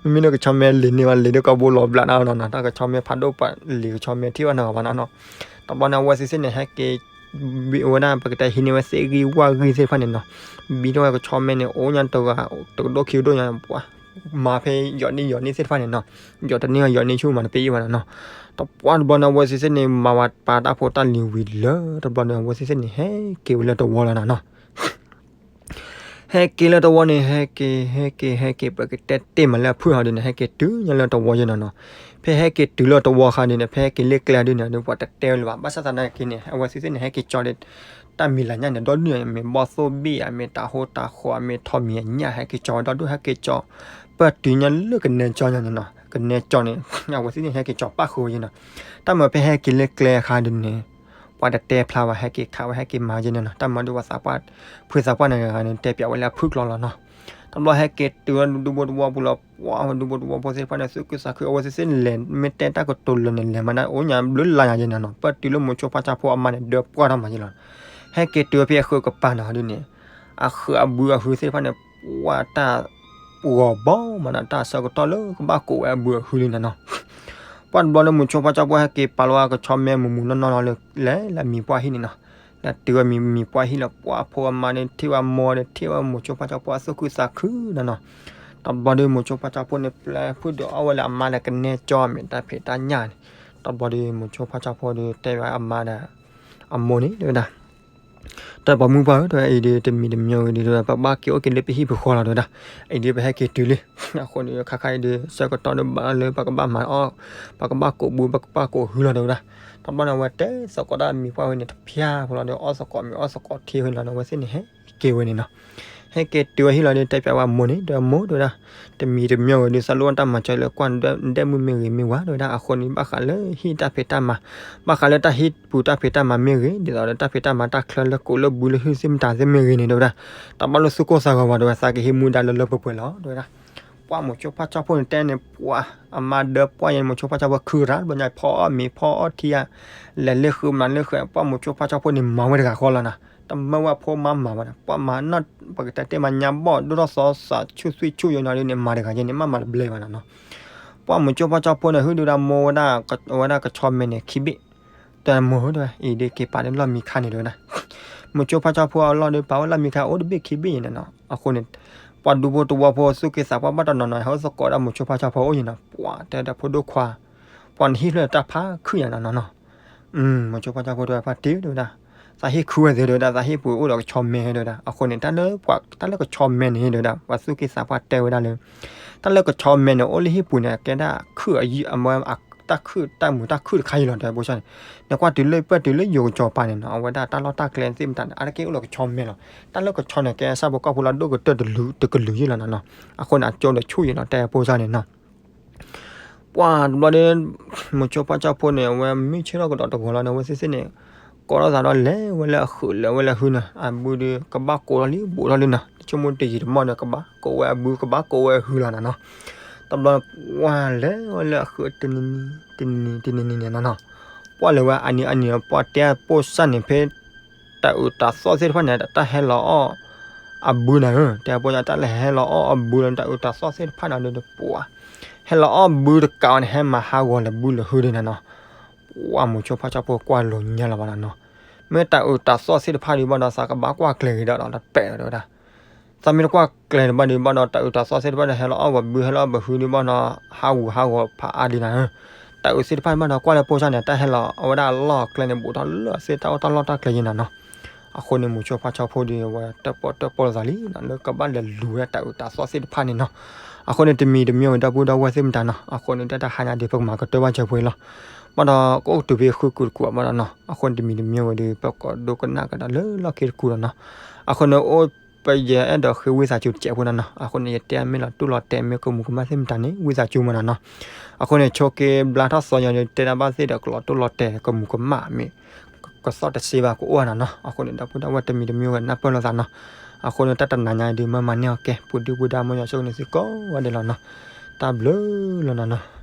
မ့မ့ၢ်လၢကဆီမဲလ့ၤန့ၢ်ဝဲ လ့ၤဒိၣ်ကီဘိလီၤဘျးနနီၤ. တၢ်ကဆီမဲဖးဒိၣ်ပှၤ လ့ၤကဆီမဲထံၣ်ဘၣ်နဂၤဘၣ်နနီၤ. တဘျီန့ၣ် အဝဲသ့ၣ်သ့ၣ်န့ၣ် ဟဲက့ၤ ဘံဝဲဒၣ် ပကတဲဟံးန့ၢ်ဝဲသ့ၣ်ဂံၢ်ဝၣ်ဂံၢ်သ့ၣ်တဖၣ်န့ၣ်နီၤ. ဘံထီၣ်ဝဲကဆီမဲန့ၣ် အိၣ်ညါတဂၤ တကဒိၣ်ခံကဒိၣ်ညါ ပှၤ မၤဖဲယီၤန့ၢ်ယီၤန့ၢ်သ့ၣ်တဖၣ်န့ၣ်နီၤ. ယီၤတန့ၢ်ယီၤန့ၢ်ဆူၣ်မးတပ့ၤအံၤဘၣ်နနီၤ. တပှၢ်တဘျီန့ၣ် အဝဲသ့ၣ်သ့ၣ်န့ၣ် မၤဝဲပာ်တၢ်ဖိတၢ်လံၤဝံၤလၢ တဘျီန့ၣ် အဝဲသ့ၣ်သ့ၣ်န့ၣ် ဟဲက့ၤဝဲလၢတဝီလီၤနနီၤ. ဟဲက့ၤလၢတဝီန့ၣ် ဟဲက့ၤ ဟဲက့ၤ ဟဲက့ၤ ပကတဲတ့ၢ်မးလၢအဖုၣ်ဟီဒ်န့ၣ် ဟဲက့ၤတုၤညါလၢတဝီယဲနနီၤ. ဖဲဟဲက့ၤတုၤလၢတဝီခါဒ်န့ၣ် ဖဲဟဲက့ၤလ့ၣ်ကျဲဒ်န့ၣ် ပှၤတတဲဝဲလၢၤဘၣ်. ဘၣ်ဆၣ်သနာ်က့န့ၣ် အဝဲသ့ၣ်သ့ၣ်န့ၣ် ဟဲက့ၤကၠီဒီး တၢ်မံၤလၤညၣ်န့ၣ် ဒီဒူၣ်န့ၣ် မ့ၢ်ဘီၣ်သိၣ်ဘ့ၣ်ဧါ မ့ၢ်တၤဟိတၤဃီ မ့ၢ်ထိးမံၤအညၣ် ဟဲက့ၤကၠီဝဲဒီဒူၣ် ဟဲက့ၤကၠီ ပၢၢ်တုၤညါလၢကနဲကၠီညါန့ၣ်နီၤ, ကနဲကၠီန့ၣ် အဝဲသ့ၣ်န့ၣ်ဟဲက့ၤကၠီၤပၣ်ဃုာ်ဝဲယဲနီၤ. တၢ်မၤဖဲဟဲက့ၤလၢကျဲအခါဒုးန့ၣ် ပှၤတတဲဖျါဘၣ် ဟဲက့ၤခးဝဲ ဟဲက့ၤမၤယဲန့ၣ်နီၤ. တၢ်မၤဒုးဝဲသးပှၢ် ဖုသးပှၢ်န့ၣ်ဂၤန့ၣ် တဲပၠးဝဲလၢအဖုၣ်ကျိာ်လီၤနီၤ. တဘျီဟဲက့ၤတုၤဝဲဒူဘိတဝီပူၤလီၤ, ပှၤဒူဘိတဝီဖိသ့ၣ်တဖၣ်န့ၣ် သူၣ်ခုသးခု အဝဲသ့ၣ်သ့ၣ်န့ၣ်လဲၤ မ့ၢ်တဲတၢ်ကတိၤလၢာ်န့ၣ် လဲၤမၤဒၣ်အိၣ်ညါဘျုးလါညါယဲန့ၣ်နီၤ. ပၢၢ်တုၤလၢမိၤဆိဖါဆၣ်ဖိအမါန့ၣ် ဒၢပှၢ်ထီၣ်မးယဲလီၤ. ဟဲက့ၤတုၤဖဲအဃုကပၤနီၤဒုးန့ၣ် အဃုအဘုအဟုသ့ၣ်တဖၣ်န့ၣ် ပှၤတၢ်ဂီၤဘီမးနီၤ, တၢ်ဆၢကတီၢ်လၢကဘၣ်ကိးဝဲအဘုအဟုလံနီၤနီၤ. ပှၤတဘျီလၢမိၤဆိဖါဆၣ်ဖိဟဲက့ၤပာ်လီၤအကဆီမဲမူးမူးနီၢ်နီၢ်လီၤလၢ လဲၤလၢမံၤပှၢ်ဟံၣ်န့ၣ်နီၤ. လဲၤတုၤဝဲမံၤပှၢ်ဟံၣ်လီၤ ပှၤအဖိအမါန့ၣ် ထံၣ်ဝဲအမိၢ်န့ၣ် ထံၣ်ဝဲမိၤဆိဖါဆၣ်ဖိအသူၣ်ခုသးခုနီၤနီၤ. တဘျီဒုးမိၤဆိဖါဆၣ်ဖိန့ၣ် ပျဲဖုၣ်ဒီးအီၣ်ဝဲလၢအမါလၢကနဲကၠီမ့ၢ်တၢ်ဖံးတၢ်ညၣ်န့ၣ်. တဘျီဒုးမိၤဆိဖါဆၣ်ဖိဒုးတဲဝဲအမါဒီး အမိၢ်န့ၣ် တဲဝဲဒၣ် တၢ်ပိာ်မုၣ်ပှၢ်ဧၢ တဲဝဲ အံၤဒုးတမံၤတမံၤဝဲဒုး ပဘၣ်က့ၤအိၣ်က့ၤလၢပဟံၣ်ပူၤဃီလီၤ တဲဝဲဒၣ်. အံၤဒုးပဟဲက့ၤတုၤလံ. အဃိန့ၣ် ခါခါအံၤဒုး ဆၢကတီၢ်ဒုးဘၣ်လၢပကဘၣ်မၤအီၣ် ပကဘၣ်ကိးဘု ပကဘၣ်ကိးဟုလီၤ တဲဝဲဒၣ်. တဘျီန့ၣ် အဝဲတဲသကိးတၢ်မံၤပှၢ်ဝဲန့ၣ် တဖၠါဖိလီၤဒီး အီၣ်သကိးမ့ၤအီၣ်သကိးထံဝဲန့ၣ်လီၤဒီး အဝဲသ့ၣ်န့ၣ်ဟဲက့ၤဝဲန့ၣ်နီၤ. ဟဲက့ၤတုၤဝဲဟံၣ်လီၤဒီး တဲပၠးဝဲအမိၢ်န့ၣ် တဲဝဲမိၢ် တဲဝဲဒၣ် တမံၤတမံၤဝဲဒုး သးလိၣ်တၢ်မၤစၢၤလၢကွၢ်ဒဲမုၣ်မ့ၢ်ဂ့ၤမ့ၢ်ဝၤ တဲဝဲဒၣ်. အဃိန့ၣ် ဘၣ်ဃးလၢဟံၣ်တၢ်ဖံးတၢ်မၤ ဘၣ်ဃးလၢတၢ်ဟံၣ်ပူၤတၢ်ဖံးတၢ်မၤမ့ၢ်ဂ့ၤ ဒ်သိးဒီးတၢ်ဖံးတၢ်မၤတၢ်ချၢလၢကိးလၢဘုလၢဟုၣ်သ့ၣ်မတၤသ့ၣ်မ့ၢ်ဂ့ၤန့ၣ် တဲဝဲဒၣ် တဘၣ်လိၣ်သူၣ်ကိၢ်သးဂီၤဘၣ် တဲဝဲ သးကဟ့ၣ်မူဒါလၢလၢပှဲၤပှဲၤလီၤ တဲဝဲဒၣ်. ပှၤမိၤဆိဖါဆၣ်ဖိန့ၣ်တဲန့ၣ် ပှၤအမါဒၢပှၢ်ယဲန့ၣ် မိၤဆိဖါဆၣ်ဖိခုရၢ် တဘျီညါ ဖီအီၣ်မ့ၤဖီအီၣ်ထံဧါ လဲၤလၢဃုမၤလၢဃု ပှၤမိၤဆိဖါဆၣ်ဖိန့ၣ် မၤဝဲတဂၤဃီလီၤနီၤ. တမၢဝဲဖိမါမၤဘၣ်နီၤ ပှၤမၤနီၢ် ပကတဲတဲမၤညါဘီၣ် ဒိၣ်ထီၣ်သီသးဆူၣ်သွံၣ်ဆူၣ်ယဲနီၤဒ်န့ၣ် မၤတဂၤယဲန့ၣ် မ့ၢ်မၤတဘျဲဘၣ်နီၤနီၤ. ပှၤမိၤဆိဖါဆၣ်ဖိန့ၣ် ဟုၣ်ဒုးဒၣ်မိၢ်ဝဲဒၣ် ဝဲဒၣ်ကဆီမဲန့ၣ် ခံဘ့ၣ် တဲမိၢ်ဧၢ တဲဝဲ အံၤဒုးက့ၤပာ်လၢလီၢ်မံခါန့ၣ် တဲဝဲဒၣ်. မိၤဆိဖါဆၣ်ဖိအလီၢ်ဒုး ပာ်ဝဲလီၢ်မံခါ အိၣ်တဘ့ၣ်ခံဘ့ၣ်ယဲန့ၣ်နီၤ. အဃိန့ၣ် ပှၤဒူဖိတဝီဖိသူၣ်က့သးပှၢ်ဘၣ်တနီၤနီၤ ဟဲအိၣ်သကိးဒၣ်မိၤဆိဖါဆၣ်ဖိအိၣ်ယဲနီၤ ပှၤတဲဒီးဖိဒိၣ်ခွါ ပှၤနဟံၣ်ဖျၢၣ်တၢ်ဖးခုယဲနီၤနီၤနီၤ. မိၤဆိဖါဆၣ်ဖိတဲဝဲ ဖါတံၢ် တဲဝဲဒၣ် သးဟ့ၣ်ခုဝဲသ့ တဲဝဲဒၣ် သးဟ့ၣ်ပူၤအိၣ်ဒီးကဆီမဲ တဲဝဲဒၣ်. အဃိန့ၣ် တၢ်လၢပှၤ တၢ်လၢကဆီမဲန့ၣ် တဲဝဲဒၣ် ပှၤသူၣ်က့သးပှၢ်တဲဝဲဒၣ်လၢ တၢ်လၢကဆီမဲန့ၣ် အိၣ်လၢဟံၣ်ပူၤန့ၣ် ကဲဒၣ်ခုၣ်အယုၢ် အမၢ တၢ်ခုၣ်တၢ်မုာ်တၢ်ခုၣ်တခါအံၤလီၤ တဲဖိဆၣ်န့ၣ်. နကွၢ်တုၤလၢပၢၢ်တုၤလၢယိၤကစီၤပၤန့ၣ်နီၤ အဝဲဒၣ်တၢ်လီၢ်တၢ်ကျဲသ့ၣ်မတၤန့ၣ် အါတက့ၢ်အိၣ်လၢကဆီမဲလီၤ. တၢ်လၢကဆီန့ၣ် ကဲဆၣ်ဖိကီၢ်ဖိလၢဒိၣ်ကတၢၢ်တကလုာ်ယဲၢ်လီၤနီၤနီၤ. အဃိန့ၣ် အကၠိဒီးဆူၣ်ယဲနီၤ တဲဖိဆၣ်န့ၣ်နီၤ. ပှၤတဘျီဒီး မိၤဆိဖါဆၣ်ဖိန့ၣ် အဝဲမုၢ်ဆ့ၣ်ထီၣ်ကဒီးတဂီၤလီၤန့ၣ် အဝဲသ့ၣ်သ့ၣ်န့ၣ် ကိးထီၣ်သးဒီးလဲၤဝဲလၢအဃုာ် လဲၤဝဲလၢအဟုန့ၣ် အဘုဒီး ကဘၣ်ကိးထီၣ်လံ ဘူးထီၣ်လံနီၤ. တဆိကမိၣ်တယံာ်တမီၢ်ဒီး ကဘၣ်ကိးဝဲအဘု ကဘၣ်ကိးဝဲအဟုလီၤနီၤနီၤ. တဘျီ ပှၤလဲၤဝဲလၢအဃုာ် တနံၤ တနံၤ တနံၤန့ၣ်နီၤနီၤ. ပှၤလဲၤဝဲအနံၤအနံၤ ပှၤတဲဖိဆၣ်န့ၣ် ဖဲ တၢ်အုးတၢ်သီၣ်သ့ၣ်တဖၣ်န့ၣ် တၢ်ဟဲလီၤအီၣ်အဘုနၤဧၢ, တဲဖိဆၣ် တၢ်လၢဟဲလီၤအီၣ်အဘုလီၤ တၢ်အုးတၢ်သီၣ်သ့ၣ်တဖၣ်န့ၣ်ဒီး ပှၤ ဟဲလီၤအီၣ်ဘုတကးအီၤန့ၣ် ဟဲမၤဟးဂီၤလၢဘုလၢဟုဒ်န့ၣ်နီၤ. ပှၤမိၤဆိဖါဆၣ်ဖိကွၢ်လိာ်ညါလီၤဘၣ်နီၤနီၤ. မ့ၢ်တၢ်အုးတၢ်သီၣ်သ့ၣ်တဖၣ်ဒံးဘၣ်ဒီး သးကဘၣ်ကွၢ်ကျဲၤက့ၤဒီး ဒီးတပဲာ်လီၤ တဲဝဲဒၣ်. သးမ့ၢ်တကွၢ်ကျဲၤဒံးဘၣ်ဒီး ဘၣ်ဒီးတၢ်အုးတၢ်သီၣ်သ့ၣ်တဖၣ်ဒီး ဟဲလီၤအီၣ်ဝဲဘု ဟဲလီၤအီၣ်ဘုဟုဒံးဘၣ်နီၤ ဟးဂူာ်ဟးဂီၤဖးအါဒံးနၤဧၢ. တၢ်အုးသ့ၣ်တဖၣ်ဘၣ်ဒီး ကွၢ်လၢဖိဆၣ်န့ၣ် တၢ်ဟဲလီၤအဝဲဒၣ်အလီၢ်အကျဲန့ၣ် ဘူးထီၣ်လၢအသ့ၣ်တၢ်အိၣ်တၢ်လီၢ်တၢ်ကျဲယဲနီၤနီၤ. အဃိန့ၣ် မိၤဆိဖါဆၣ်ဖိဒီး အဝဲတၢၣ်ပီၣ်တၢၣ်ပီၣ်လိာ်သးလံနီၤ လၢကဘၣ်လဲၤလူၤဝဲဒၣ်တၢ်အုးတၢ်သီၣ်သ့ၣ်တဖၣ်န့ၣ်နီၤ. အဃိန့ၣ် တမံၤတမံၤဝဲဒီပုၢ်ဒီဝဲၢ်သ့ၣ်မတၤနီၤ အဃိန့ၣ် တၢ်တဟါညါဒီး ပကမၤကတၢၢ်ဘၣ်စၢၤပှဲၤလီၤ. ဘၣ်ဒီးကအိၣ်ကတုၤဖဲဃုကုာ်တကူာ်ဘၣ်ဒီးနီၤ အဃိန့ၣ် တမံၤတမံၤဝဲဒီး ပကဒိကနၣ်ကဒီးလၢလီၢ်ခံတကူာ်ဒီးနီၤ. အဃိန့ၣ် အိၣ်ပယဲအဲၣ်ဒိးဃ့ဝံသးစူၤတစဲးဖိနီၤနီၤ. အဃိန့ၣ် ယတဲမ့ၢ်လီၤတူၢ်လီၤတဲာ် မ့ၢ်ကမူၤကမၣ်သ့ၣ်မတၤန့ၣ် ဝံသးစူၤမးနီၤနီၤ. အဃိန့ၣ် ဆိက့ၤဘျါထီၣ်သီညါဒီး တဲဒၣ်ဘၣ်သ့ၣ်ဒီး ကလီၤတူၢ်လီၤတဲာ် ကမူၤကမၣ်မ့ၢ် ကသီၣ်တစ့ဘၣ် ကအိၣ်နီၤနီၤ. အဃိန့ၣ် ဒီပုၢ်ဒီဝဲၢ်တမံၤတမံၤဝဲ နၢ်ပၢၢ်လိာ်သးနီၤ. အဃိန့ၣ် တၢ်တနၤညါအံၤဒီး မၢမၤန့ၢ်အီၤကဲ ပူၤဒုၣ်ပူၤဒါ မ်ယွၤဆိၣ်ဂ့ၤန့ၢ်သုကိးဂၤဒဲးလီၤနီၤ. တၢ်ဘျုးလီၤနီၤနီၤ.